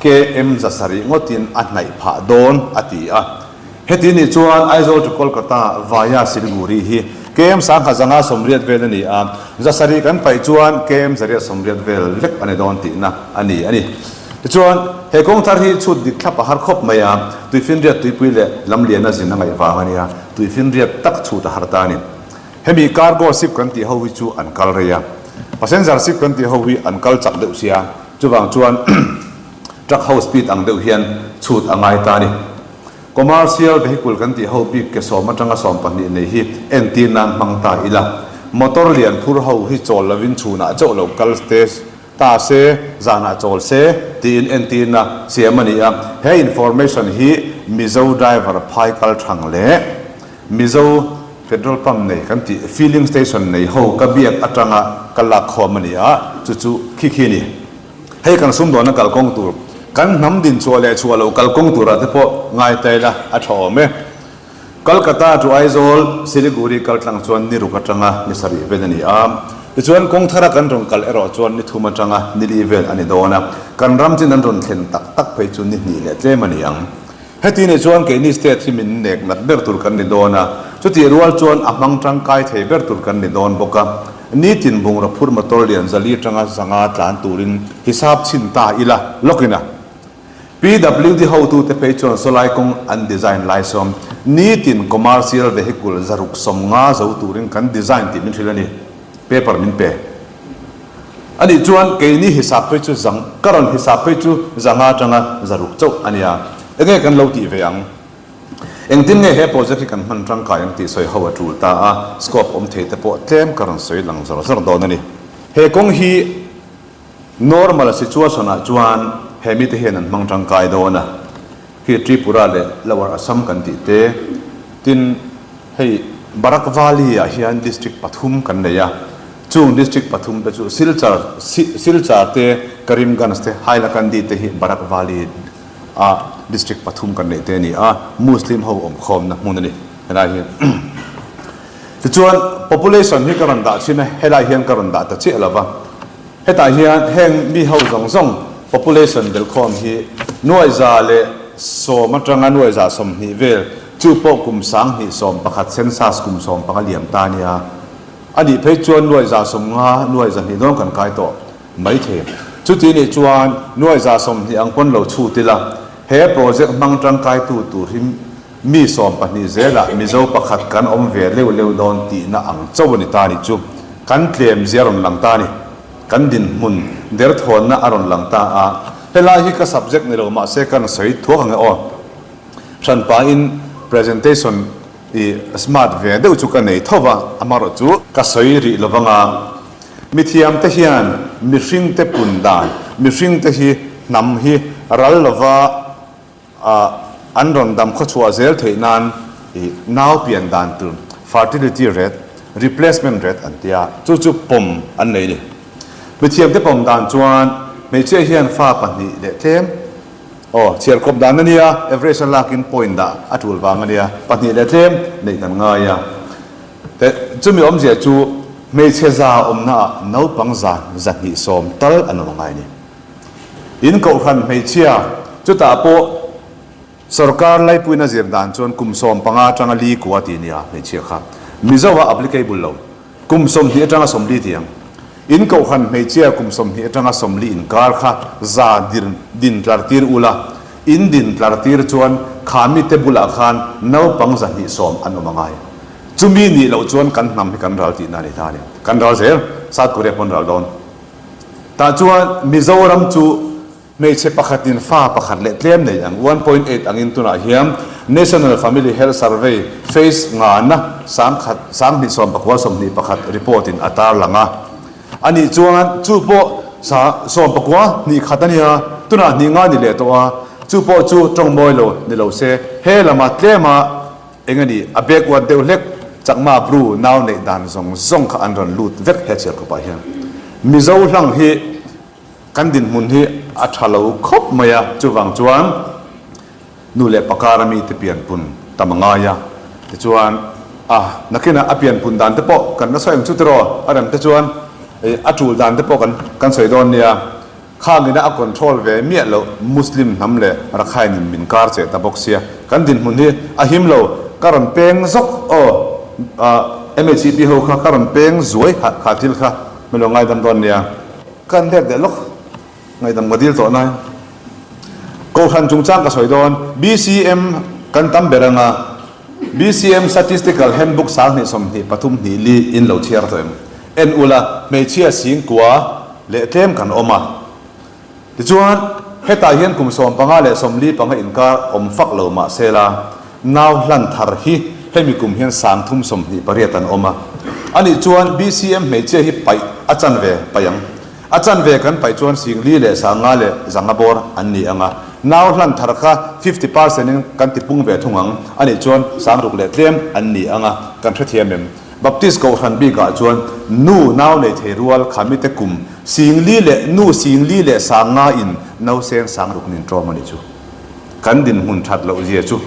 KM 700 ngawtin a hnaih phah dawn a ti a. Heti nih chuan Aizawl to Kolkata via Siliguri hi KM 1500 sawmriat vel a ni a, zasarih kan paih chuan KM 880 vel lek a ni dawn tihna a ni a ni. Tichuan, he kawng thar hi chhut dik thlap a har khawp mai a, tuifinriat tuipui leh lamliana zin a ngaih vang a nia, tuifinriat tak chhut a har ta a ni. Hemi cargo ship kan tih ho hi chu an kal rei a, passenger ship kan tih ho hi an kal chak deuh sia, chuvang chuan truck ho speed ang deuh hian chhut a ngai ta a ni. Commercial vehicle kan tih ho bik ke sawm atanga 12 nei hi entir nan hmang ta ila, motor lian phur ho hi chawl lovin chhunah chauh lo kal te ta se, zanah chawl se tiin entirna siam a ni a. He information hi Mizo driver phai kal thang leh Mizo petrol pump nei kan tih filling station nei ho ka biak atanga ka lak khawm a ni a, chu chu khi khi a ni. Hei kan sumdawnna kalkawng tur, kan hnam din chhuah leh chhuah loh kalkawng turah te pawh ngai ta ila a tha awm e. Kolkata to Aizawl, Siliguri kal tlang chuan ni ruk atanga ni sarih vel a ni a. Tichuan kawng thara kan rawn kal erawh chuan ni thum atanga ni li vel a ni dawn a. Kan ram chin an rawn thlen tak tak phei chu ni hnih leh tlem a ni ang. Heti nih chuan keini state hi min nek nat ber tur kan ni dawn a, chutih rual chuan a hmang tangkai thei ber tur kan ni dawn bawk a. Nitin bungraw phur motor lian zali atanga zanga tlan turin hisap chhin ta ila lawkin a. PWD hotute phei chuan sawlai kawng an design lai sawm nitin commercial vehicle zaruk 50 zo turin kan design tih min hrilh a ni. Paper min pe. A nih chuan keini hisap phei chu zang, ka rawn hisap phei chu zanga atanga zaruk chauh a nia. Enge kan lo tih ve ang? Engtin nge he project hi kan hman tangkai ang tih sawi ho a tul ta a, scope awm thei te pawh tlem ka rawn sawi lang zawr zawr dawn a ni. He kawng hi normal situation ah chuan he mite hian an hmang tangkai dawn a, khi Tripura leh Lower Assam kan tih te, tin hei Barak Valley ah hian district pathum kan nei a, chung district pathum te chu Silchar, Silchar te, Karimganj te, Hailakandi te hi Barak Valley a district pathum kan neih te a ni a, Muslim ho awmkhawmna hmun a ni helai hi. Tichuan population hi ka rawn dah chhin a, helai hian ka rawn dah ta chiah lo va, hetah hian heng mi ho zawng zawng population belkhawm hi 110,000 atanga 120,000 vel, chu pawh kum 2011 census kum 15 liam ta a nia. A nih phei chuan 150,000, 200,000 dawn kan kai tawh. Maithei. Chuti nih chuan 120,000 ang pawn lo chhut ila, he project hmang tangkaitu tur hi mi 12 zelah Mizo pakhat kan awm ve leuh leuh dawn tihna ang chauh a ni ta nih chu. Kan tlem zia a rawn lang ta a ni. Kan dinhmun derthawnna a rawn lang ta a. Helai hi ka subject ni lo mahse kan sawi thuak ang e aw. Hranpain presentation I smart ve deuh chu ka nei tho va, amarawh chu ka sawi rih lo vang a. Mithiam te hian mihring te pun dan, mihring te hi hnam hi ral lova an rawn dam khawchhuah zel theih nan i nau pian dan tur fertility rate, replacement rate an tia, chu chu pawm an nei a ni. Mithiam te pawm dan chuan hmeichhia hian fa pahnih leh tlem Aw, chhiar kawp dan a nia, average a lakin point dah a tul vang a nia, pahnih leh tlem neih kan ngai a. Te, chumi awmzia chu hmeichhe za awmna ah naupang za zahnih sawm tal an awm a ngai a ni. In kohhran hmeichhia, chutah pawh sorkar laipuina zir dan chuan kum 15 atanga li kua tih a nia hmeichhia kha. Mizo ah applicable lo. Kum 20 atanga 40 ti ang. In kohhran hmeichhia kum 20 atanga 40 inkar kha za dir din tlar tir ula, in din tlar tir chuan kha mite bulah khan naupang 210 an awm a ngai. Chumi nih loh chuan kan hnam hi kan ral tihna a ni ta a ni. Kan ral zel, South Korea pawn ral dawn. Tah chuan Mizoram chu Hmeichhe pakhatin fa pakhat leh tlem nei ang, 1.8 angin tunah hian National Family Health Survey Phase ngana sangkhat 2019 21 report in a tarlang a. A nih chuan chu pawh sa sawmpakua hnih khat a nia, tunah hnih nga ni leh tawh a, chu pawh chu tawng mawi lo ni lo se, he lama tlema eng a nih a backward deuh hlek Chakma Bru nau neih dan zawng zawng kha an rawn lut vek he chhiarkawpah hian. Mizo hlang hi Kan dinhmun hi a tha lo khawp mai a, chuvang chuan nu leh pa kara mite pianpun tam a ngai a, tichuan a nakinah a pianpun dan te pawh kan la sawi ang chu tiraw, a rem te chuan a tul dan te pawh kan kan sawi dawn nia, khangina a control ve miah loh Muslim hnam leh Rakhine in min kar cheh ta bawk sia, kan dinhmun hi a him lo, ka rawn peng zawk aw. MHEP ho kha ka rawn peng zuai kha kha thil kha min lo ngaidam dawn nia. Kan let leh lawk ngaihdam ka dil tawh nain Kohhran chungchang ka sawi dawn BCM kan tam ber anga BCM Statistical Handbook 2023 hnih li in lo chhiar tawh em? En ula hmeichhia singkua leh tlem kan awm a. Tichuan, hetah hian kum 15 leh 45 inkar awm fak lo mah se la, nau hlan thar hi hemi kum hian 328 an awm a. Anih chuan BCM hmeichhia hi paih a chanve paih ang. A chanve kan paih chuan 4000 leh 500 leh zanga bawr an ni ang a. Nau hlan thar kha 50 percent in kan ti pung ve thung ang. Anih chuan 6000 leh tlem an ni ang a, kan hrethiam em? Baptist Kohhran bikah chuan nu nau nei thei rual khamite kum 4000 leh nu 4000 leh 5000 in nauseng 6000 nin ṭawm a nih chu. Kan dinhmun ṭhat loh zia chu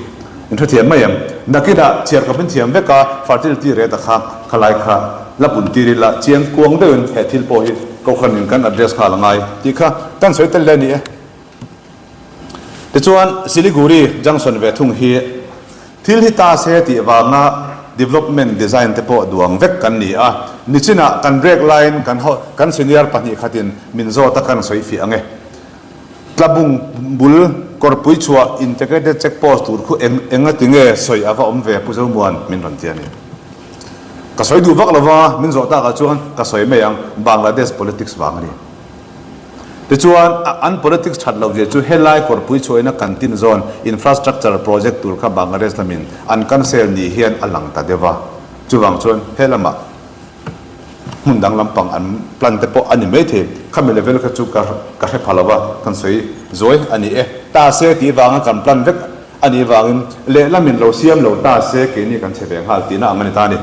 in hrethiam mai em? Nakinah chhiar kawp in thiam vek a, fertility rate a kha khalai kha la pun tir ila chiang kuang deuhin he thil pawh hi Kohhran in kan address nghal a ngai tih kha kan sawi tel hle a ni e. Tichuan Siliguri Junction ve thung hi thil hi ta se tih vanga development design te pawh duang vek kan ni a, nichinah kan break laiin kan ho kan senior pahnih khatin min zawt a kan sawi fiah ang e. Tlabung bul kawrpui chhuah integrated check post tur khu eng enga tinge sawi a va awm ve Pu Zomuan min rawn ti a ni. Ka sawi duh vak lova min zawh takah chuan ka sawi mai ang Bangladesh politics vang a ni. Tichuan, an politics that loh zia chu helai kawrpui chhuahina kan tin zawn infrastructure project tur kha Bangladesh lamin an cancel ni hian a lang ta deuh a. Chuvang chuan he lamah hmun dang lampang an plan te pawh a ni maithei. Khami level kha chu ka ka hre pha lo va, kan sawi zuai a ni e. Ta se tih vanga kan plan vek a nih vangin lehlamin lo siam lo ta se keini kan chhe ve nghal tihna ang a ni ta a ni.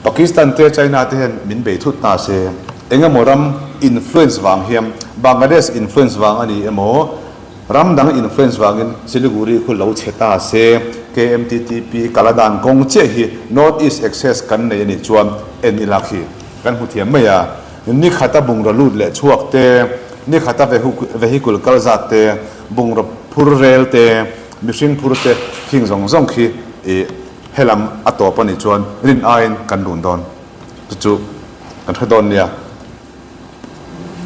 Pakistan te China te hian min bei thut ta se, eng emaw ram influence vang hian, Bangladesh influence vang a ni emaw, ram dang influence vangin Siliguri khu lo chhe ta se, KMTTP Kaladan kawng chiah hi North East access kan nei a nih chuan en ila khi kan hmu thiam mai a. Ni khata bungraw lut leh chhuak te, ni khata vehicle kal zat te, bungraw phur rel te, mihring phur te khing zawng zawng khi ih Helam a tawp a nih chuan rin aiin kan run dawn chu chu kan hre dawn nia.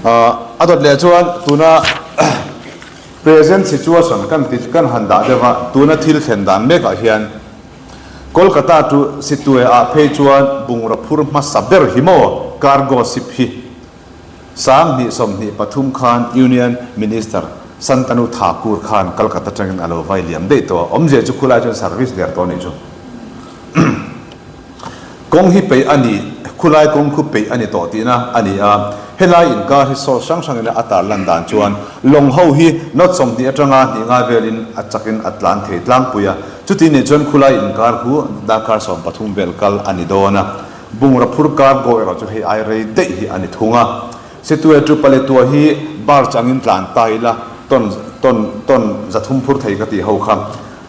A dawt leh chuan tuna present situation kan ti kan han dah deuh a, tuna thil thlen dan mekah hian Kolkata to Sittwe ah phei chuan bungraw phur hmasa ber hi maw cargo ship hi 2023 khan Union Minister Santanu Thakur khan Calcutta atangin a lo vai liam daih tawh a, awmzia chu khulai chuan service der tawh a nih chu. Kawng hi peih a ni, khulai kawng khu peih a ni tawh tihna a ni a, helai inkar hi source hrang hrangin a tarlan dan chuan lawng ho hi knot 20 atanga hnih ngai velin a chakin a tlan thei tlangpui a, chuti nih chuan khulai inkar khu darkar 13 vel kal a ni dawn a. Bungraw phur cargo erawh chu hei ai rei daih hi a ni thung a. Situe chu Paletua hi barge angin tlan ta ila ton ton ton 300 phur thei ka tih ho kha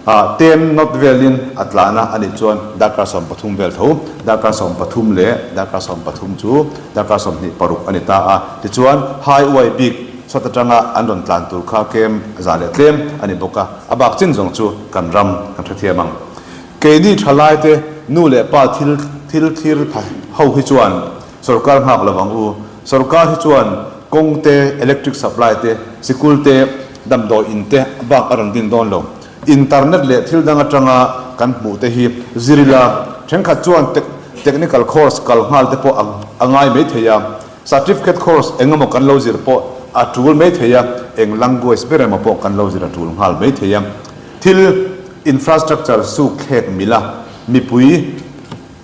10 knot velin a tlan a, anih chuan darkar 13 vel tho, darkar 13 leh darkar 13 chu darkar 26 a ni ta a. Tichuan highway bik sawt atanga an rawn tlan tur kha kem za leh tlem a ni bawk a, a bak chin zawng chu kan ram kan hrethiam ang. Keini thalaite nu leh pa thil thil thlir pha ho hi chuan sorkar nghak lo ang u. Sorkar hi chuan kawng te, electric supply te, sikul te, damdawi in te bak a rawn din dawn lo. Internet leh thil dang atanga kan hmuh te hi zir ila, thenkhat chuan technical course kal nghal te pawh a ngai mai thei a, certificate course eng emaw kan lo zir pawh a tul mai thei a, eng language ber emaw pawh kan lo zir a tul nghal mai thei a. Thil infrastructure suk thlek mila mipui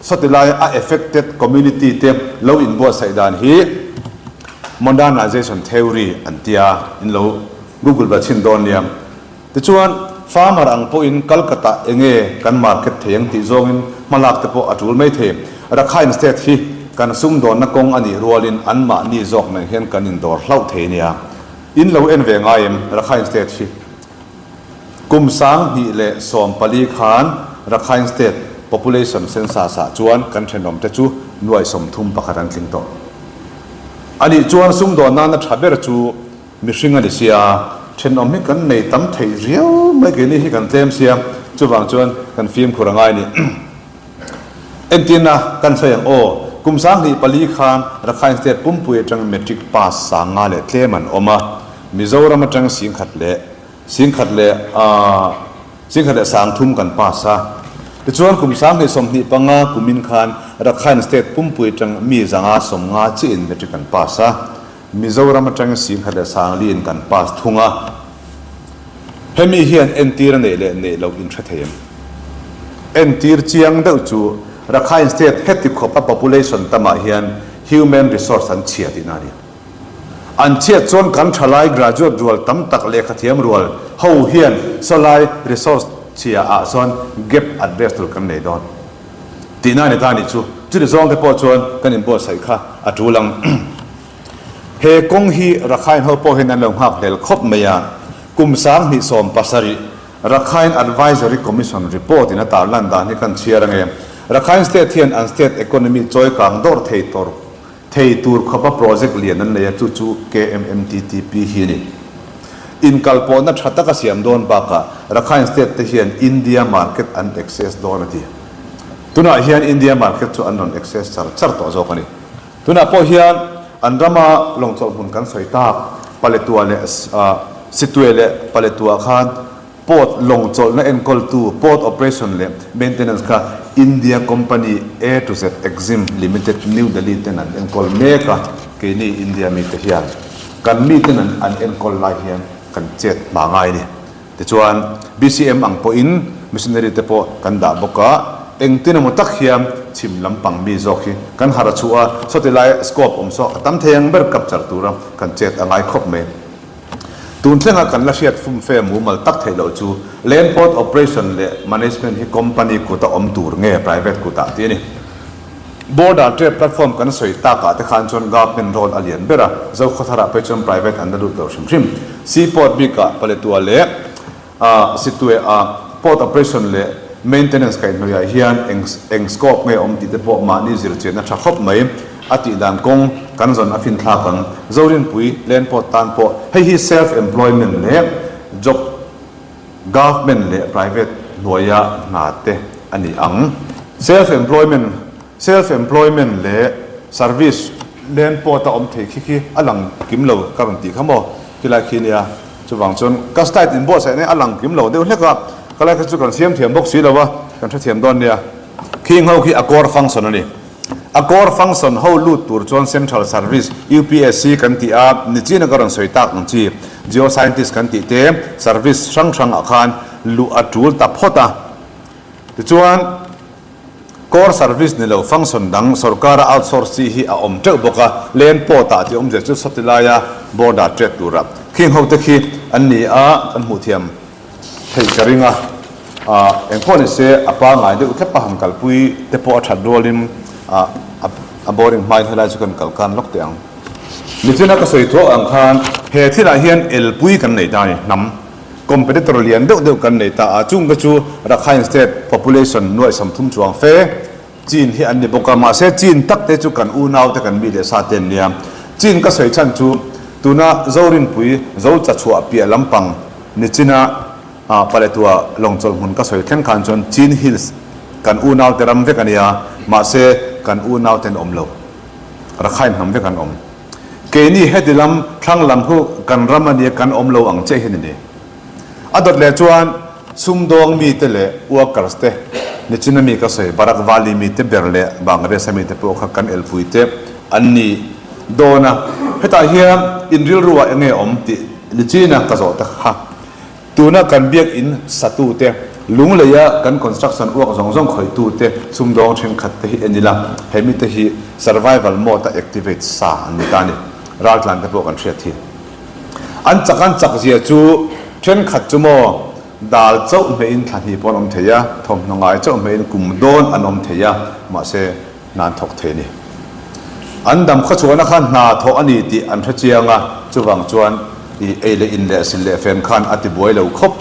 sawtilai a affected community te lo inbuatsaih dan hi modernization theory an tia in lo google va chhin dawn nia. Tichuan farmer ang pawhin Calcutta enge kan market thei ang tih zawngin hmalak te pawh a tul mai thei. Rakhine state hi kan sumdawnna kawng a nih rualin anmahni zawk nen hian kan indawr hlauh thei nia. In lo en ve ngai em Rakhine state hi? Kum 2014 khan Rakhine State Population Census ah chuan kan thenawmte chu nuai 31 an tling tawh. Anih chuan sumdawn nana tha ber chu mihring a ni sia, thenawm hi kan nei tam thei riau mai keini hi kan tlem sia, chuvang chuan kan fimkhur a ngai a ni. Entirna kan sawi ang aw, kum 2004 khan Rakhine State pumpui atang Matric pass 50 leh tlem an awm a, Mizoram atang 10,000 leh 10,000 leh 10,000 leh 3,000 kan pass a. Tichuan kum 2025 kumin khan Rakhine State pumpui atang mi 150 chiah in Matric an pass a, Mizoram atang 10,000 leh 4,000 in kan pass thung a. Hemi hian entir a neih leh neih loh in hre thei em? Entir chiang deuh chu Rakhine State heti khawp a population tamah hian human resource an chhia tihna a ni. An chhiat chuan kan thalai graduate rual tam tak lehkha thiam rual ho hian sawlai resource chhia ah chuan gap address tur kan nei dawn tihna a ni ta a nih chu. Chuti zawng te pawh chuan kan inbuatsaih kha a tul ang. He kawng hi Rakhine ho pawh hian an lo nghak hlel khawp mai a, kum 2017 Rakhine Advisory Commission report in a tarlan dan hi kan chhiar ange. Rakhine State hian an state economy chawi kang dawr thei tawr thei tur khawpa project lian an nei a, chu chu KMMTTP hi a ni. Inkalpawhna tha taka siam dawn bakah Rakhine State te hian India market an access dawn a ti. Tunah hian India market chu an rawn access char char tawh zawk a ni. Tunah pawh hian an rama lawngchawlh hmun kan sawi tak Paletwa leh Sittwe leh Paletwa khan port lawngchawlhna enkawltu port operation leh maintenance kha India company A to Z Exim Limited New Delhi ten an enkawl mek a, keini India mite hian kan miten an enkawl lai hian kan chet hma ngai a ni. Tichuan, BCM ang pawhin missionary te pawh kan dah bawk a, engtin emaw tak hian chhim lampang mi zawk hi kan harh a chhuah a, sawti lai scope awm saw a tam thei ang ber capture tura kan chet a ngai khawp mai. Tun thlenga kan la hriat fumfe mumal tak theih loh chu Land Port Operation leh Management hi company kuta awm tur nge private kutah tih a ni. Border trade platform kan sawi takah te khan chuan government role a lian ber a, Zokhawtharah phei chuan private an la lut lo hrim hrim. Sea port bikah Paletwa leh Sittwe ah port operation leh maintenance kaihhnawihah hian eng eng scope nge awm tih te pawh mahni zirchianna tha khawp mai a tih dan kawng kan zawn a finthlak ang. Zorinpui land port tan pawh hei hi self employment leh job Government leh private hnuaia hna te a ni ang. Self employment, Self employment leh service land port a awm thei khi khi a lang kim lo ka rawn tih kha maw khilai khi nia. Chuvang chuan ka slide inbuatsaih na hi a lang kim lo deuh hlek a, khalai kha chu kan siam thiam bawk si lo a, kan hrethiam dawn nia. Khing ho khi a core function a ni. A core function ho lut tur chuan Central Service, UPSC kan tih a, nichina ka rawn sawi tak ang chi, Geoscientist kan tih te service hrang hrang ah khan luh a tul ta phawt a. Tichuan, core service ni lo function dang sorkara outsource chi hi a awm teuh bawk a, land port ah tih awmzia chu sawti laia border trade tura khing ho te khi an ni a, kan hmuh thiam. Theih ka ring a, engpawh ni se a pangai deuh thlep a han kalpui te pawh a that rualin a boring hmain helai chu kan kal kan lawk teh ang. Nichina ka sawi thuak ang khan he thilah hian elpui kan nei ta a ni, hnam competitor lian deuh deuh kan nei ta a, chung te chu Rakhine State population nuaih 30 chuang fe Chin hi an ni bawk a, mahse Chin tak te chu kan unau te kan mi leh sa te an nia. Chin ka sawi chhan chu tuna Zorinpui zo cha chhuah piah lampang nichina Paletwa lawngchawlh hmun ka sawi thleng khan chuan Chin Hills kan unau te ram vek a nia, mahse kan unau te an awm lo. Rakhine hnam vek an awm. Keini heti lam thlang lam khu kan ram a nia kan awm lo ang chiah hian a ni. A dawt leh chuan sumdawng mite leh workers te, nichina mi ka sawi Barak Valley mite ber leh Bangladesh a mite pawh kha kan elpui te an ni dawn a. Hetah hian in rilruah eng nge awm tih nichina ka zawh ta kha. Tuna kan biakinn satu te, lungleia kan construction uak zawng zawng khawihtu te, sumdawng thenkhat te hi en ila, he mite hi survival mode a activate sa an ni ta a ni. Raltlan te pawh kan hriat hi. An chak an chak zia chu thenkhat chu maw dal chauh hmeiin thla hnih pawh an awm thei a, thawmhnaw ngai chauh hmeiin kum dawn an awm thei a, mahse hna an thawk thei a ni. An dam khawchhuahna kha hna thawh a ni tih an hre chiang a, chuvang chuan i ei leh in leh sil leh fen khan a ti buai lo khawp.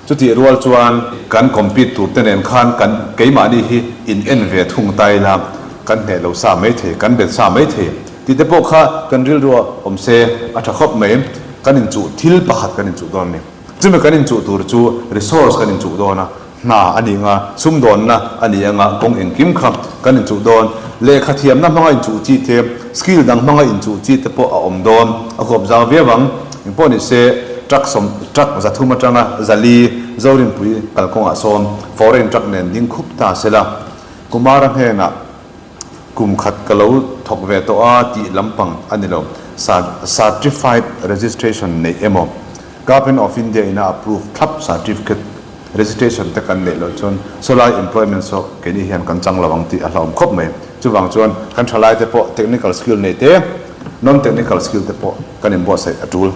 Chutih rual chuan kan compete tur te nen khan kan keimahni hi in en ve thung ta ila, kan hneh lo sa mai thei, kan bet sa mai thei tih te pawh kha kan rilrua awm se a tha khawp mai. Kan inchuh thil pakhat kan inchuh dawn a ni. Chumi kan inchuh tur chu resource kan inchuh dawn a. Hna a ni anga, sumdawnna a ni anga, kawng engkim kha kan inchuh dawn. Lehkha thiamna hmanga inchuh chi te, skill dang hmanga inchuh chi te pawh a awm dawn. A huap zau viau ang. Engpawh ni se, truck sawm, truck 300 atanga 400 Zorinpui kalkawngah sawn foreign truck nen ding khup ta sela. Kumara hnenah kum khat ka lo thawk ve tawh a tih lampang a ni lo. Certified registration neih emaw? Government of India ina approve thlap certificate registration te kan neih loh chuan sawlai employment saw keini hian kan chang lo ang tih a hlauhawm khawp mai. Chuvang chuan kan thalai te pawh technical skill nei te, non technical skill te pawh kan inbuatsaih a tul.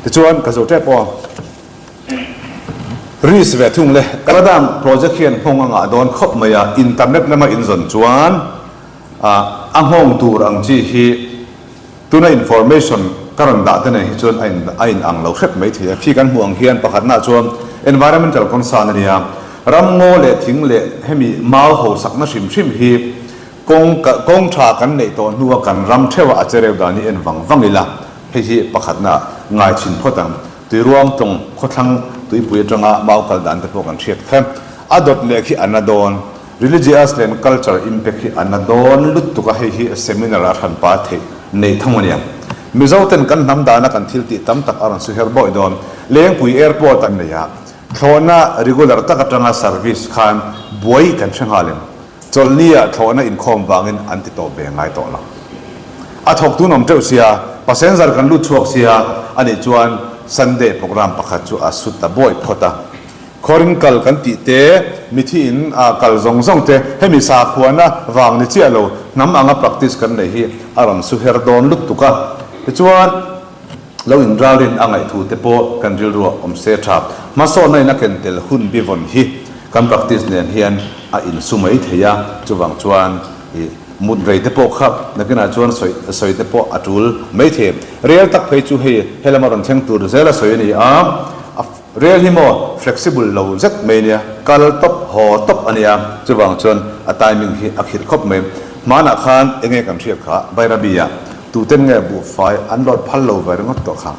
Tichuan ka zo tep aw. Risk ve thung le. Canada project hian nghawng a ngah dawn khawp mai a, internet lama inzawn chuan a nghawng tur ang chi hi Tuna information ka rawn dah te nen hi chuan a in a in ang lo hrep mai thei a. Khi kan hmuh ang hian pakhatna chuan environmental concern a nia. Ram ngaw leh thing leh hemi mau ho sakna hrim hrim hi kawng kawng tha kan neih tawh hnua kan ram theuha a chereu dan hi en vang vang ila hei hi pakhatna ngai chhin phawt ang. Tuiruang tlawng khawthlang tuipui atanga mau kal dan te pawh kan hriat kha. A dawt leh khi a na dawn. Religious leh culture impact hi a na dawn lutuk a, hei hi seminar a hranpa theih neih thung a nia. Mizo ten kan hnam dana kan thil tih tam tak a rawn su her bawi dawn. Lengpui airport an nei a, thlawhna regular tak atanga service khan buai kan hre nghal em? Chawlhni ah thlawhna inkhawm vangin an ti tawp ve ngai tawh lo. A thawk tun awm teuh sia, passenger kan lut chhuak sia, anih chuan Sunday program pakhat chu a su ta bawi phawt a. Khawrin kal kan tih te, mithi in ah kal zawng zawng te, hemi sakhuana vang ni chiah lo, hnam anga practice kan neih hi a rawn su her dawn lutuk a. Tichuan, lo inralrin a ngaihthu te pawh kan rilruah awm se tha. Hmasawnna in a ken tel hun bi vawn hi kan practice nen hian a insu mai thei a, chuvang chuan i mut rei te pawh kha nakinah chuan sawi sawi te pawh a tul mai thei. Rel tak phei chu hei helama rawn thleng tur zela sawi a ni a, a. Rel hi maw flexible lo zet mai ania, kal tawp haw tawp ania, chuvang chuan a timing hi a khirh khawp mai. Hmanah khan enge kan hriat kha Bairabi ah tuten nge buhfai an load phal lo ve ringawt tawh kha.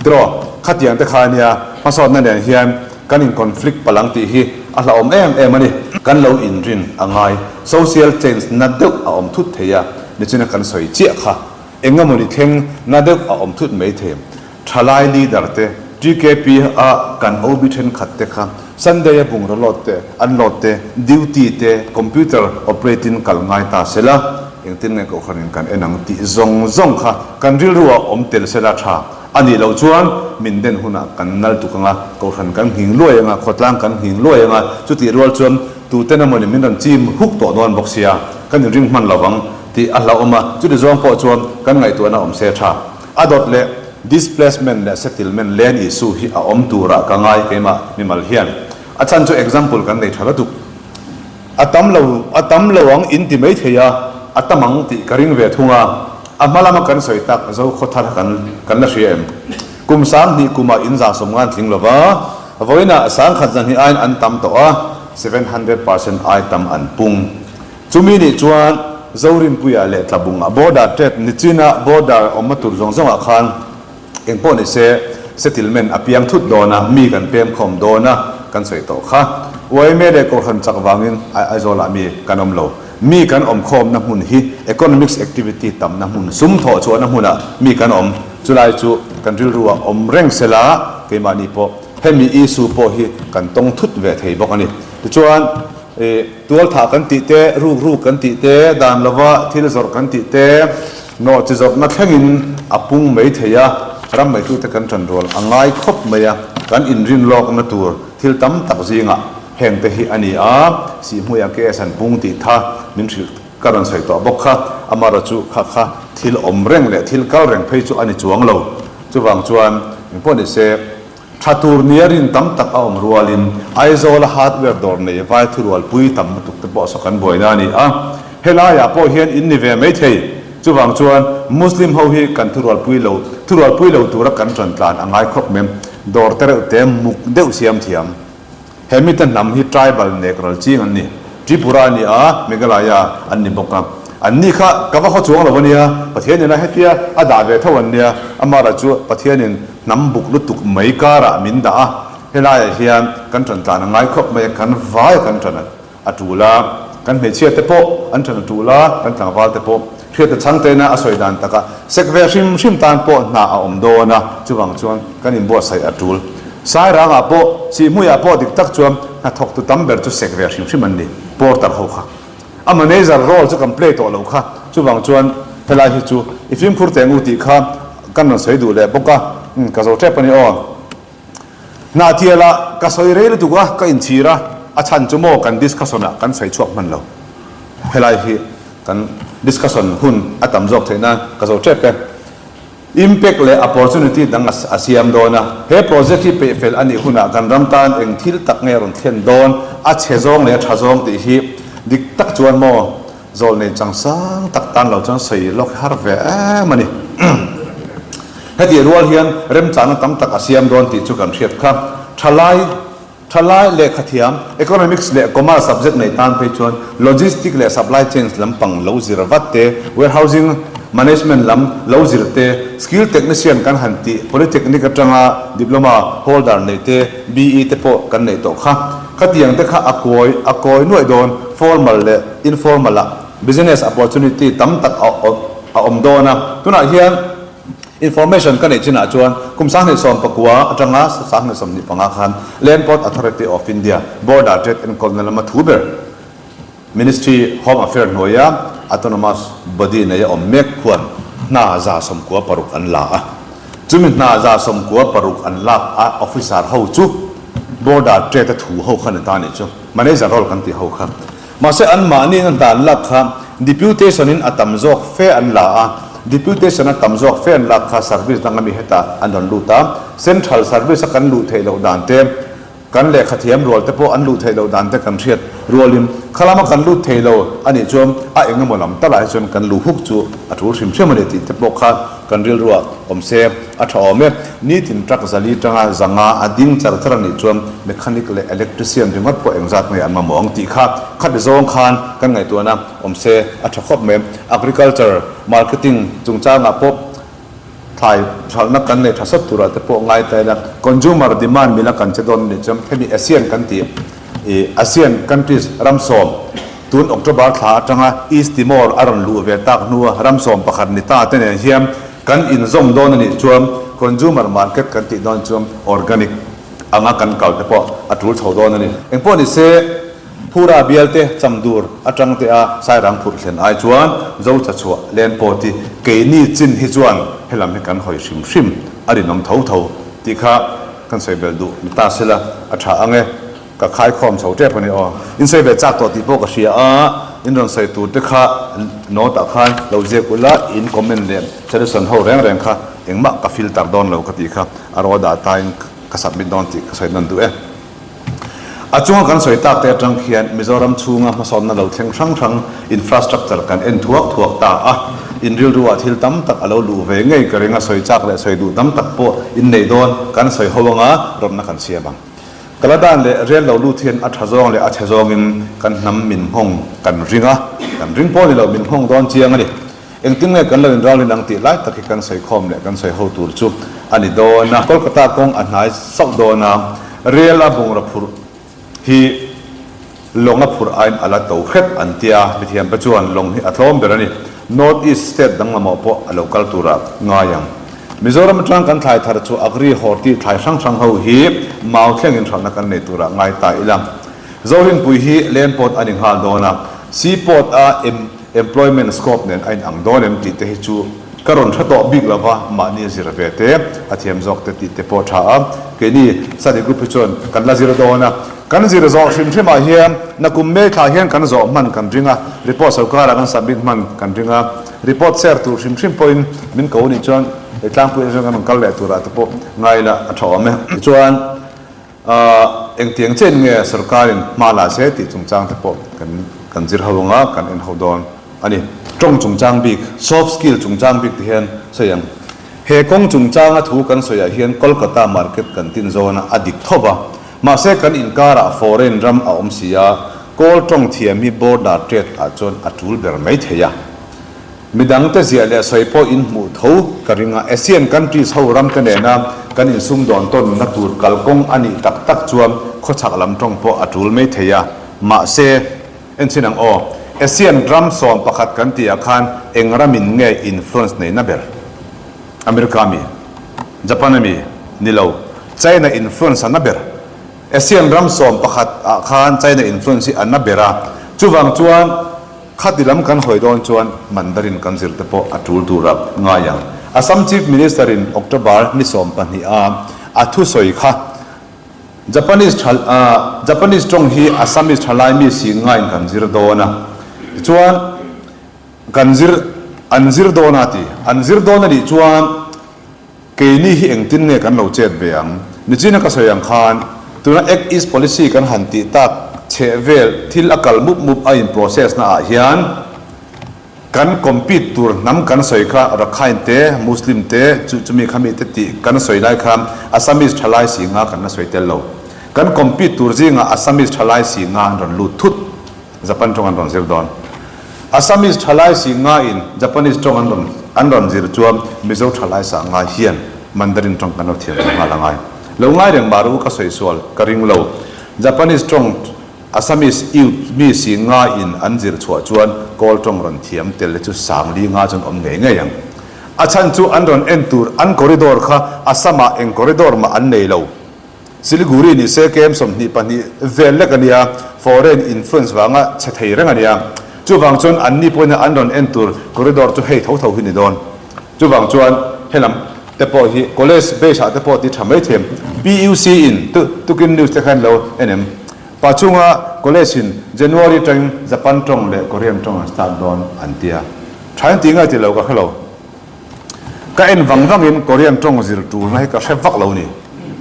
Tiraw, khatiang te kha ania, hmasawnna nen hian kan in conflict palang tih hi a hlauhawm em em a ni. Kan lo inrin a ngai, social change na deuh a awm thut thei a, nichina kan sawi chiah kha engemawni thleng na deuh a awm thut mai thei. Thalai leader te, TKP a kan OB thenkhat te kha Sunday a bungraw load te, an load te, duty te, computer operate in kal ngai ta sela, engtin nge kohhran in kan en ang tih zawng zawng kha kan rilru ah awm tel sela tha a nih loh chuan min den hunah kan nal tuk anga, kohhran kan nghing luai anga, khawtlang kan nghing luai anga, chutih rual chuan tuten emawni min rawn chim huk tawh dawn bawk sia, kan inring hman lovang tih a hlauhawm a, chuti zawng pawh chuan kan ngaihtuahna awm se tha. A dawt leh displacement leh settlement land issue hi a awm turah ka ngai keimah mimal hian. A chhan chu example kan nei tha lutuk. A tam lo a tam lo ang in ti mai thei a, a tam ang tih ka ring ve thung a. A hma lama kan sawi tak Zokhawthar kha kan kan la hria em? Kum 2000 kumah in za sawm ngan tling lova, vawiinah 10,000 zahnih aiin an tam tawh a, 700% ai tam an pung. Chumi nih chuan Zorinpuia leh Tlabunga border trade nichina border awmna tur zawng zawngah khan eng pawh ni se settlement a piang thut dawn a, mi kan pem khawm dawn a kan sawi tawh kha. Yma leh Kohhran chak vangin Aizawlah mi kan awm lo. Mi kan awm khawmna hmun hi economics activity tamna hmun, sum thawh chhuahna hmunah mi kan awm. Chulai chu kan rilruah awm reng sela keimahni pawh hemi issue pawh hi kan tawng thut ve thei bawk a ni. Tichuan. Tualthah kan tih te, ruk ruk kan tih te, dan lova thil zawrh kan tih te, nawh chi zawrhna thlengin a pung mai thei a, ram meitute kan ṭan rual a ngai khawp mai a, kan inrin lawkna tur thil tam tak zingah hengte hi a ni a, Sihhmuia case an pung tih tha min hrilh ka rawn sawi tawh bawk kha, amarawh chu kha kha thil awm reng leh thil kal reng phei chu a ni chuang lo, chuvang chuan engpawh ni se. Tha tur nia rin tam tak a awm rualin Aizawla hardware dawr nei vai thurualpui tam lutuk te pawh saw kan buaina a ni a. Helaiah pawh hian in ni ve mai thei. Chuvang chuan Muslim ho hi kan thurualpui lo thurualpui lo tura kan ṭan tlan a ngai khawp mai. Dawr te reuh te muk deuh siam thiam. He mite hnam hi tribal nek ral ching an ni. Tripura a ni a, Meghalaya an ni bawk a. An ni kha ka va haw chuang lo a nia, Pathianin a hetia a dah ve tho an nia. Amara chu Pathianin hnam buk lutuk mai karah min dah a. Helaiah hian kan ṭan tlan a ngai khawp mai a, kan vai a kan ṭan a ṭul a, kan hmeichhia te pawh an ṭan a ṭul a, kan tlangval te pawh hriat a chhang tena a sawi dan takah sek ve hrim hrim tan pawh hna a awm dawn a, chuvang chuan kan inbuatsaih a ṭul. Sairangah pawh, Sihhmuiah pawh dik tak chuan hnathawktu tam ber chu sek ve hrim hrim an ni, porter ho kha. A manager role chu kan play tawh lo kha, chuvang chuan helai hi chu i fimkhur teh ang u tih kha kan rawn sawi duh leh bawk a, umm ka zo tep a ni aw. Hnahtialah ka sawi rei lutuk a, ka inchhir a, a chhan chu maw kan discussion ah kan sawi chhuak hman lo. Helai hi kan discussion hun a tam zawk theih nan ka zo tep e. Impact leh opportunity dang a siam dawn a, he project hi peih fel a nih hunah kan ram tan eng thil tak nge a rawn thlen dawn, a chhe zawng leh a tha zawng tih hi dik tak chuan maw zawlnei chang sang tak tan lo chuan sawi lawk har ve em a ni. Hetih rual hian remchahna tam tak a siam dawn tih chu kan hriat kha. Thalai. Thalai lehkhathiam, Economics leh Commerce subject nei tan phei chuan Logistics leh Supply Chains lampang lo zir vat te, Warehousing Management lam lo zir te, Skill Technician kan han tih Polytechnic atanga Diploma holder nei te, BE te pawh kan neih tawh kha. Khatiang te kha a kawi a kawi nuaih dawn, formal leh informal ah business opportunity tam tak a awm dawn a. Tunah hian. Information ka neih chinah chuan kum 2019 atanga 2025 khan Land Port Authority of India Border Trade enkawlna lama thu ber Ministry Home Affair hnuaia Autonomous Body neia awm mek khuan hna 96 an la a. Chumi hna 96 an lak a officer ho chu Border Trade a thu ho kha ni ta nih chu Manager role kan tih ho kha. Mahse anmahniin a hna an lak kha Deputation in a tam zawk fe an la a, Deputation a tam zawk fe an lak kha service dang ami hetah an rawn lut a, Central service a kan luh theih loh dan te, kan lehkha thiam rual te pawh an luh theih loh dan te kan hriat rualin khalama kan lut thei lo a nih chuan a eng emaw lam talah hi chuan kan luh huk chu a tul hrim hrim a ni tih te pawh kha kan rilruah awm se a tha awm e. Nitin truck zali tanga zanga a ding char char a nih chuan mechanic leh electrician ringawt pawh engzat nge an mamawh ang tih kha khat zawng khan kan ngaihtuahna awm se a tha khawp mai. Agriculture marketing chungchangah pawh thlai hralhna kan nei tha sawt turah te pawh ngai ta ila consumer demand mila kan che dawn a nih chuan hemi ASEAN kan tih ih ASEAN countries ram sawm tun October thla atanga East Timor a rawn luh ve tak hnua ram sawm pakhat ni ta te nen hian Kan inzawm dawn a nih chuan consumer market kan tih dawn chuan organic anga kan kal te pawh a tul chho dawn a ni. Engpawh ni se, Phura bial te Chamdur atang te a Sairang phurh thlen ai chuan Zocha chhuah len pawh ti keini chin hi chuan helam hi kan hawi hrim hrim a rinawm tho tho tih kha kan sawi belh duh ni ta sela a tha ang e. Ka khaikhawm chho tep a ni aw. In sawi ve chak tawh tih pawh ka hria a, in rawn sawi tur te kha note ah khan lo ziak ula, in comment leh suggestion ho reng reng kha engmah ka filter dawn lo ka tih kha a raw dah tain ka submit dawn tih ka sawi nawn duh e. A chunga kan sawi tak te atang khian Mizoram chhunga hmasawnna lo thleng hrang hrang infrastructure kan en thuak thuak ta a, in rilru ah thil tam tak a lo luh ve ngei ka ring a, sawi chak leh sawi duh tam tak pawh in nei dawn kan sawi ho anga rawtna kan siam ang. Kaladan leh rel lo lut hian a tha zawng leh a chhe zawngin kan hnam min nghawng kan ring a, kan ring pawh ni lo min nghawng dawn chiang a ni. Engtin nge kan lo inralrin ang tih lai tak hi kan sawikhawm leh kan sawi ho tur chu a ni dawn a. Kolkata kawng a hnai sauh dawn a, rel a bungraw phurh hi lawng a phurh aiin a la to hrep an tia, mithiamte chuan lawng hi a tlawm ber a ni. North East state danglamah pawh a lo kal turah ngai ang. Mizoram atang kan thlai thar chu Agri Horti thlai hrang hrang ho hi mau thleng in hralhna kan nei turah ngai ta ila. Zorinpui hi Land Port a ni nghal dawn a, Sea Port a Employment Scope nen a in ang dawn em tih te hi chu ka rawn hre tawh bik lova mahni zir ve te a thiam zawk te tih te pawh tha a, keini study group hi chuan kan la zir dawn a. Kan zir zawh hrim hrimah hian nakum May thla hian kan zawh hman kan ring a, report sorkarah kan submit hman kan ring a, report share tur hrim hrim pawhin min ko nih chuan hei tlangpui atang kan rawn kal leh turah te pawh ngai la a tha awm e. Tichuan engtiang chen nge sorkarin hma la se tih chungchang te pawh kan kan zir ho anga kan en ho dawn a ni. Tawng chungchang bik, soft skill chungchang bik ti hian sawi ang. He kawng chungchanga thu kan sawiah hian Kolkata market kan tin zawna a dik tho va, Mahse kan inkarah foreign ram a awm si a, kawl tawng thiam hi border trade ah chuan a tul ber mai thei a. Midangte ziah leh sawi pawh in hmuh tho ka ring a, Asian countries ho ramte nena kan insumdawn tawnna tur kalkawng a nih tak tak chuan khawchhak lam tawng pawh a tul mai thei a, mahse, enchhin ang aw, Asian ram 11 kan tihah khan eng ramin nge influence neihna ber? America mi? Japan ami? Ni lo, China influence a na ber. Asian ram 11 ah khan China influence hi a na ber a, chuvang chuan, Khati lam kan hawi dawn chuan Mandarin kan zir te pawh a tul tur a ngai ang. Assam Chief Minister in October ni 12 a a thusawi kha Japanese tha Japanese tawng hi Assamese thalai mi si ngaiin kan zir dawn a tichuan kan zir an zir dawn a ti. An zir dawn a nih chuan Keini hi engtin nge kan lo chet ve ang? Nichina ka sawi ang khan, tuna Act East Policy kan han tih tak chheh vel thil a kal mup mup a in process na ah hian kan compete tur hnam kan sawi kha Rakhine te, Muslim te, chu chumi khami te tih kan sawi lai khan Assamese thalai si nga kan la sawi tel lo. Kan compete tur zingah Assamese thalai si nga an rawn lut thut. Japan tawng an rawn zir dawn. Assamese thalai si ngaiin Japanese tawng an rawn an rawn zir chuan Mizo thalai sa ngai hian Mandarin tawng kan lo thiam ve nghal a ngai. Lo ngai reng mah ru ka sawi sual ka ring lo. Japanese tawng Assamese youth mi si ngaiin an zir chhuah chuan Kawl tawng rawn thiam tel hi chu sangli nga chuan awm ngei ngei ang. A chhan chu an rawn en tur an corridor kha Assam ah eng corridor mah an nei lo. Siliguri ni se kem 22 vel lek a nia, foreign influence vanga chhe thei reng a nia. Chuvang chuan anni pawhin an rawn en tur corridor chu hei tho tho hi ni dawn. Chuvang chuan helam te pawh hi college base ah te pawh ti tha mai them. PUC in tukin news te khan lo en em? Pachunga college in January tangin Japan tawng leh Korean tawng an start dawn an tia. Tha in ti ngai ti lo ka hre lo. Ka en vang vangin Korean tawng zir tulna hi ka hre vak lo ni.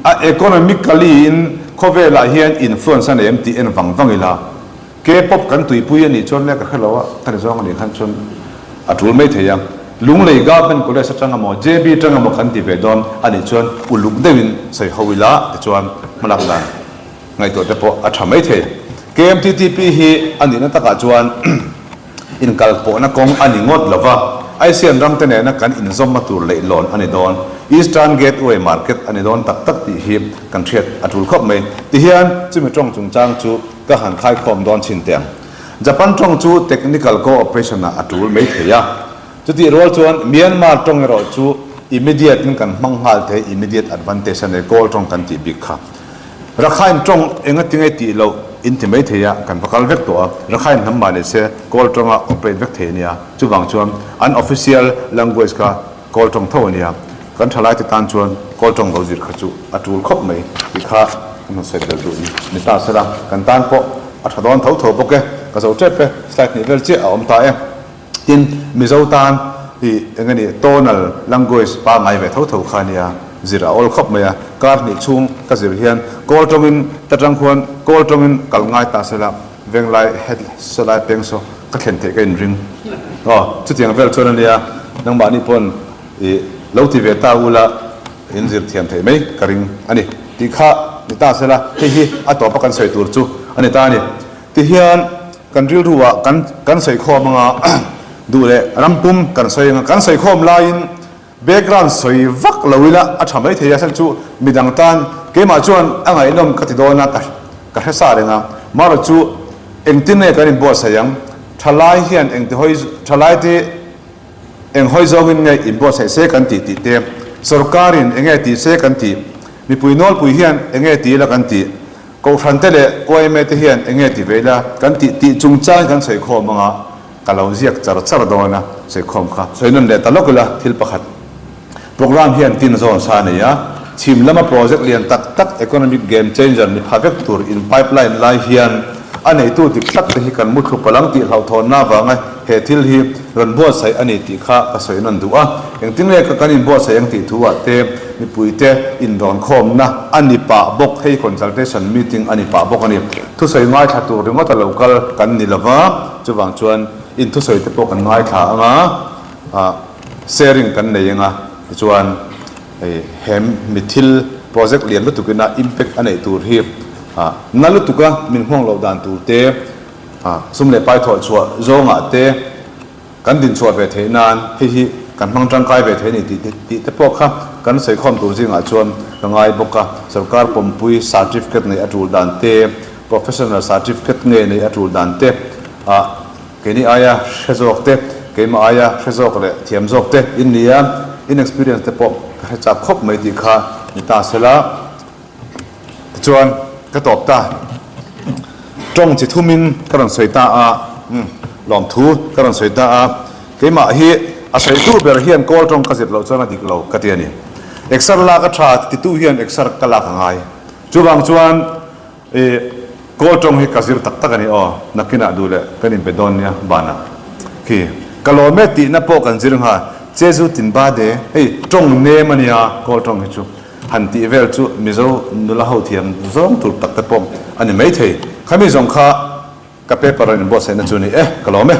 A economically in khawvelah hian influence a nei em tih en vang vang ila. K-pop kan tuipui a nih chuan le ka hre lo a, ka ni zawng a nih khan chuan a tul mai thei a. Lunglei Government College atang emaw JB atang emaw kan ti ve dawn a nih chuan uluk deuhin sawi ho ila tichuan hmalak dan ngaihtuah te pawh a tha mai thei. KMTTP hi a nihna takah chuan Inkalpawhna kawng a ni ngawt lo va, ASEAN ramte nena kan inzawmna tur leihlawn a ni dawn, Eastern Gateway Market a ni dawn tak tak tih hi kan hriat a tul khawp mai. Tihian chumi tawng chungchang chu ka han khaikhawm dawn chhin teh ang. Japan tawng chu technical cooperation ah a tul mai thei a, chutih rual chuan Myanmar tawng erawh chu immediate in kan hmang nghal thei, immediate advantage a nei, Kawl tawng kan tih bik kha. Rakhine tawng enga tinge tih loh in ti mai thei a, kan va kal vek tawh a, Rakhine hnam mah ni se Kawl tawnga operate vek thei a nia, chuvang chuan an official language kha Kawl tawng tho a nia, kan thalai te tan chuan Kawl tawng lo zir kha chu a tul khawp mai tih kha kan han sawi belh duh ni ni ta sela, kan tan pawh a tha dawn tho tho bawk e, ka zo tep e, slide hnih vel chiah a awm ta e. Tin, Mizo tan hi eng a nih, tonal language pangngai ve tho tho kha a nia, zir a awl khawp mai a. Kar hnih chhung ka zir hian Kawl tawngin ta tang khuan Kawl tawngin kal ngai ta sela, Venglai head sawlai peng saw ka thlen theih ka inring. Aw, chutiang vel chuan a nia, nangmahni pawn i lo ti ve ta ula in zir thiam theih mai ka ring a ni tih kha ni ta sela, hei hi a tawpa kan sawi tur chu a ni ta a ni. Tihian Kan rilru ah kan kan sawikhawm anga duh leh ram pum kan sawi anga kan sawikhawm laiin background sawi vak lo ila a tha mai thei a chhan chu midang tan keimah chuan a ngaihnawm ka ti dawn a ka ka hre sa reng a marawh chu engtin nge kan inbuatsaih ang thalai hian engti hawi thalai te eng hawi zawngin nge inbuatsaih se kan tih tih te sorkarin enge tih se kan tih mipui nawlpui hian enge ti ila kan tih Kohhran te leh yma te hian enge ti ve ila kan tih tih chungchang kan sawi khawm anga ka lo ziak char char dawn a, sawi khawm kha sawi nawn leh ta lawk ila thil pakhat programme hian tin zawn sa a nei a, chhim lama project lian tak tak economic game changer ni pha vek tur in pipeline lai hian a neitu dik tak te hi kan muthlu palang tih hlauhthawnna avanga he thil hi rawn buatsaih a ni tih kha ka sawi nawn duh a, engtin nge ka kan inbuatsaih ang tih thu ah te mipuite inrawnkhawmna a ni pah bawk, hei consultation meeting a ni pah bawk a ni. Thusawi ngaithla tur ringawt a lo kal kan ni lova, chuvang chuan in thusawi te pawh kan ngaithla ang a, ah sharing kan nei ang a, tichuan hei he mi thil project lian lutuk ina impact a neih tur hi ah na lutuk a min nghawng loh dan tur te ah sum leh pai thawh chhuah zawngah te. Kan dinchhuah ve theih nan hei hi kan hmang tangkai ve thei a ni tih te pawh kha kan sawikhawm tur zingah chuan ka ngai bawk a. Sorkar pawmpui certificate neih a tul dan te, professional certificate nge neih a tul dan te ah keini aia hre zawk te, keimah aia hre zawk leh thiam zawk te in ni a, in experience te pawh ka hre chak khawp mai tih kha ni ta sela. Tichuan, ka tawp ta. Tawng chi thumin ka rawn sawi ta a, umm, lawmthu ka rawn sawi ta a. Keimah hi a sawitu ber hian kawl tawng ka zir loh chuan a dik lo ka ti a ni. Exer lak a tha titu hian exer ka lak a ngai. Chuvang chuan i kawl tawng hi ka zir tak tak a ni aw, nakinah duh leh kan inpe dawn nia banah khi. Ka lawm e tihna pawh kan zir ngha, Jeju tin ba de, hei tawng nem a nia kawl tawng hi chu. Han tih vel chu Mizo nula ho thiam zawng tur tak te pawh a ni maithei. Khami zawng kha ka paper rawn inbuatsaihna chu a ni e, ka lawm e.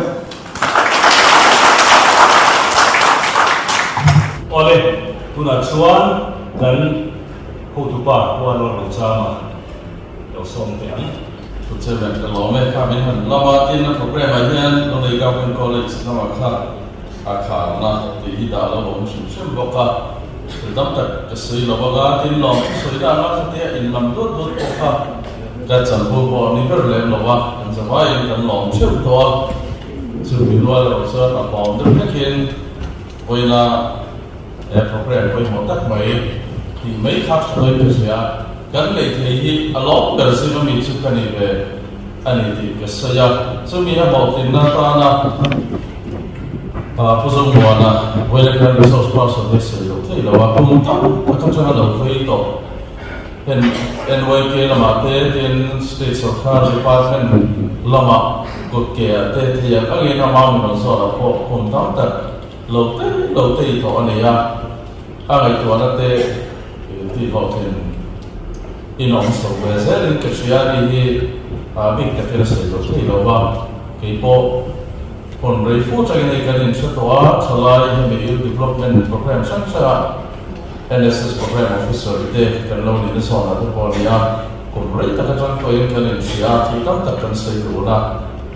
Awle, tunah chuan kan hotupa Huanawr Rochama lo sawm teh ang. Thuchhemeh ka lawm e, kha min han lama tin a programme ah hian Lunglei Government College lamah kha a kharna tih hi dah lo awm hrim hrim bawk a, thil tam tak ka sawi lo anga tin lawm chu sawi dah anga khatia in lam duat duat pawh kha ka chanvo pawh ni ber lem lo a, kan zavaiin kan lawm theuh tawh a, chumi rual erawh chuan a hlawm deuh hlekin vawiina he programme pawimawh tak mai tih mai kha ka sawi ta sia, kan neih thei hi a lawm ber zim ami chu ka ni ve. a ni tih ka sawi a. Chumi a hlawhtlinna atana Pu Zomuana Vawilakan Resource Person hi sawi loh theih lo a, kum tam tak atanga lo phei tawh hen NYK lamah te tin State Sorkar Department lamah kut ke ah te thei ang angin ama mimal zawhah pawh kum tam tak lo tei lo tei tawh a ni a, a ngaihtuahna te tihhlawhtlin In awm chho ve zelin ka hria a ni hi bik takin a sawi loh thei lo va, kei pawh hun rei fu atangin hei kan inhre tawh a, thalai hemi Youth Development Programme hrang hrangah NSS Programme Officer te kan lo nihna zawnah te pawh a ni a, kum rei tak atang pawhin kan inhria a, thil tam tak kan sawi dun a,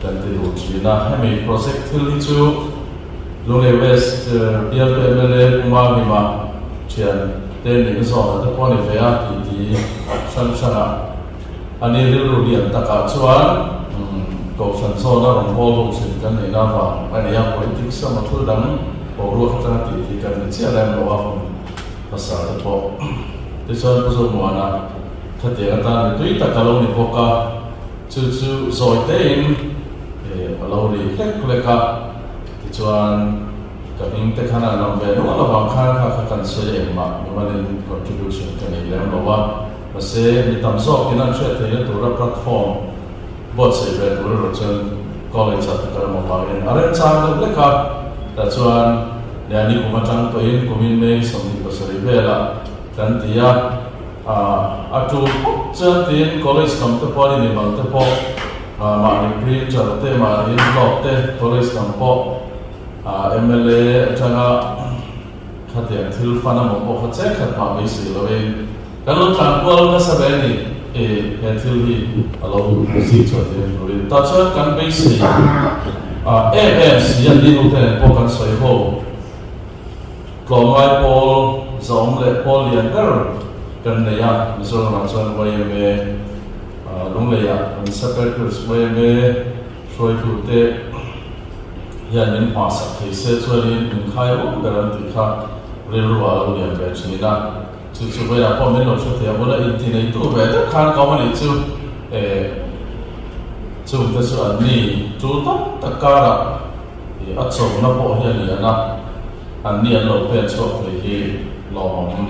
kan ti dun thin a, hemi project thil hi chu Lunglei West bialtu mla Pu Mamima thian te nihna zawnah te pawh a ni ve a tih ti hran hran a. A ni rilru lian takah chuan Kohhran zawna rawn hawl ho thin kan neihna avang a ni a, politics emaw thil dang boruak atanga tih ti kan ni chiah lem lo a hun hmasa te pawh. Tichuan Pu Zomuana khatiang atan mi tui tak a lo ni bawk a, chu chu zawi tein a lo ri hlek hlek a. Tichuan, ka hming te khan an lam ve nual avang khan kha kha kan sawi engmah mimalin contribution ka nei lem lo a, mahse mi tam zawkin an hriat theihna tura platform buatsaih ve tur erawh chuan college ah te ka ram avangin a remchang deuh hlek a, tah chuan Liani kum atang tawhin kumin May 27 velah kan ti a, a tul phawt chuan tiin college lam te pawh an innimal te pawh Mahni printer te, mahni blog te, college lam pawh mla atanga khatiang thil fan emaw pawh kha chek khat mah beisei loin kan lo tlan kual nasa ve a ni e, he thil hi a lo zik chhuah theih ang turin. Tah chuan kan beisei em em si an ni ho te nen pawh kan sawi ho. Tlawmngai pawl zawm leh pawl lian ber kan nei a, Mizoramah chuan yma Lungleiah kan Secretaries yma hruaitute hian min hmahsak thei se chuanin min khai ruang ber an tih kha rilru ah a lo lian ve thin a, chu chu vawiah pawh min lo hre thei a, bula inti neitu ve deuh khan ka awm a nih chu eh chungte chu an ni tul tak tak karah ih a chona pawh hi a lian a, an ni an lo pen chhuak thei hi lawmawm.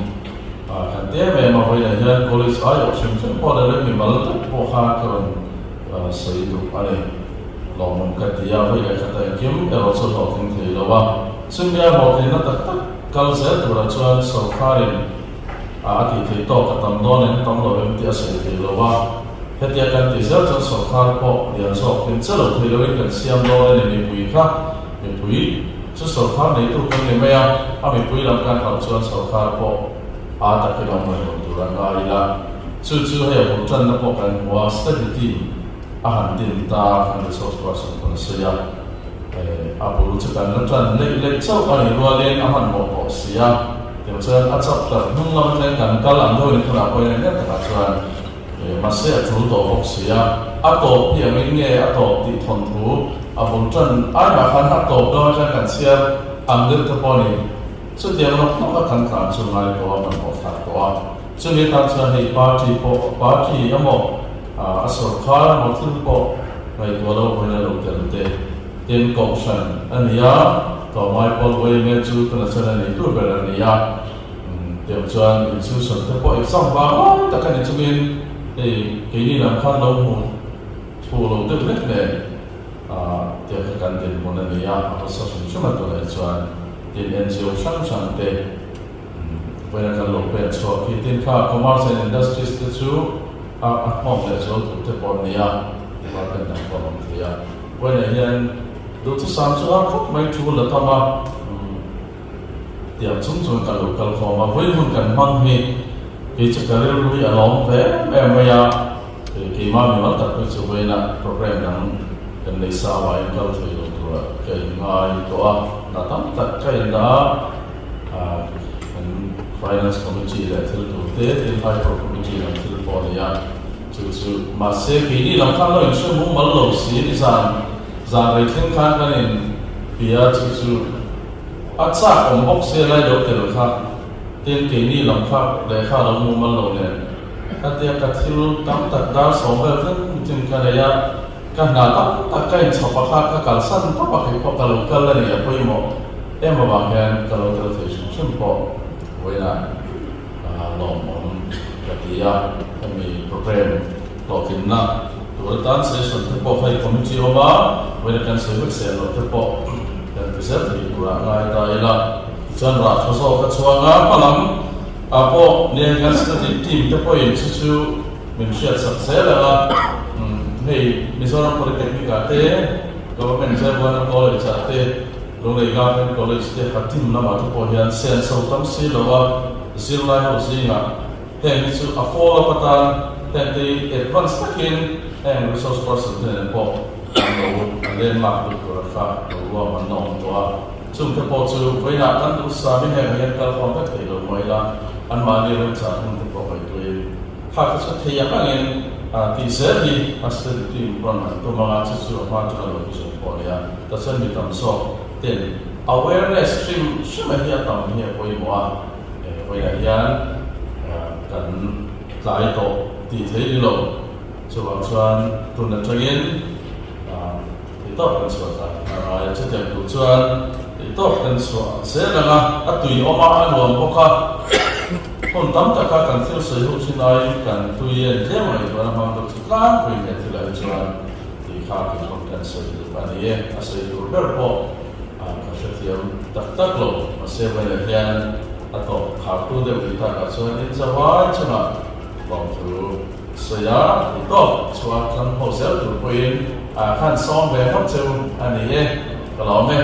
Kan ti em em a, vawiinah hian college aiawh hrim hrim pawh leh leh mimal deuh pawh khan ka rawn sawi duh a ni. Lawmawm ka ti a, vawi leh khat a engkim erawh chu hlawhtling thei lo a. Chumi a hlawhtlinna tak tak kal zel turah chuan sorkarin a tih theih tawk a tam dawn em tam lo em tih a sawi thei lo a. Hetia kan tih zel chuan sorkar pawh lian zawkin che lo thei loin kan siam dawn a ni mipui kha mipui Chu sawrkar neitu kan ni mai a, a mipui lam kan hlauh chuan sawrkar pawh a takin awm reng lo tur a ngai ila. Chu chu hei a bul tanna pawh kan hmu a, study team a han din ta kan resource person pawn a sawi a. A bul chu kan la ṭan leih leih chauh a nih rualin a hmanhmawh tawh si a, tiang chuan a chapter hnung lam atangin kan kal ang deuh a ni tunah pawhin a hniam takah chuan mahse a ṭul tawh bawk si a, a tawp hi angin nge a tawp tih thawnthu a bul ṭan ai mah khan a tawp lam atang kan chhiar ang deuh te pawh a ni. Chutiang nawk nawk a kan tlan chu ngai tawh a hmanhmawh thlak tawh a, chumi atan chuan hei party pawh party emaw A sawrkar emaw thil pawh ngaihtuah lo hawiin a lo tel te. Tin, kohhran a ni a, tlawmngai pawl Wayne chu tuna chuan a nei tur ber a ni a. Tiang chuan institution te pawh exam vang lai tak a ni chungin hei keini lam khan lo hmu thu lo deuh hlek nen tiang kha kan dinhmun a ni a, a hmasa hrim hrim a tunah hi chuan tin NGO hrang hrang te Vawiin a kan lo pen chhuak hi tin kha Commerce and Industries te chu a a hnawm leh zual tur te pawh an ni a, department dang pawh an awm thei a. Vawiinah hian duhthusam chu a khawp mai thu la tam a, tiang chung chuan kan lo kal khawm a, vawiin hun kan hmang hi kei chu ka rilru hi a lawm ve em em mai a, keimah mimal tak pawh chu vawiinah program dang kan nei sa avangin kal thei lo turah ka inngai tawh a, hna tam tak ka indah a. Kan Finance Committee leh thil tur te tin High Court Committee lam thil pawh a ni a, chu chu mahse keini lam khan lo inhre mumal lo si ni zan zan rei thleng khan kan in bia chu chu a chak awm bawk sia lai lo tel kha tin keini lam kha lehkha lo mumal lo nen khatia ka thil tam tak dar sawm vel thleng tin ka nei a ka hna tam tak ka inchhawp a kha ka kalsan tawp a keipawh ka lo kal a ni a pawimawh. Em avang hian ka lo tel thei hrim hrim pawh vawiinah lawmawm ka ti a, hemi program hlawhtlinna tur atan session te pawh hei committee awm a, vawiina kan sawi vek seh loh te pawh kan ti zel thei turah ngai ta ila. Tichuan rah tha zawk a chhuang a, hmalam ah pawh nia kan study team te pawhin chu chu min hriatsak zel ang a, hei Mizoram Polytechnic ah te, Government Zaibuana College ah te, Lunglei Government College te Hatim lamah te pawh hian senso tam si lo a, zirlai ho zingah heng hi chu a follow up atan heng te hi advance takin heng resource person te nen pawh an lo an lenlak duh tur a kha lo ruam an la awm tawh a, chung te pawh chu vawiinah kan duhsam in heng ah hian kal khawm vek thei lo maw ila anmahni remchang hun te pawh ngaihtuahin kha kha chu thei ang angin tih zel hi a study team rawn han tum anga chu chu a hma atanga lo vision pawh a nia. Tachhan mi tam zawk ten awareness hrim hrim a hi a tam hi a pawimawh a, vawiinah hian kan tlai tawh tih thei ni lo, chuvang chuan tun atangin theihtawp kan chhuah ta a ngai a, chutiang tur chuan theihtawp kan chhuah zel ang a, a tui awm a, a nuam bawk a, hun tam taka kan thil sawi ho thin aiin kan tui en tlem ngaihtuahna hmang deuh chu tlangpui leh thilah hi chuan. Tih kha kei pawh kan sawi duh a ni e, a sawi tur ber pawh ka hrethiam tak tak lo. Mahse vawiinah hian a tawp khartu deuh tih takah chuan in zavai chungah lawmthu sawi a, tih tawp chhuah tlang ho zel tur pawhin khan sawm ve ngawt cheu a ni e, ka lawm e.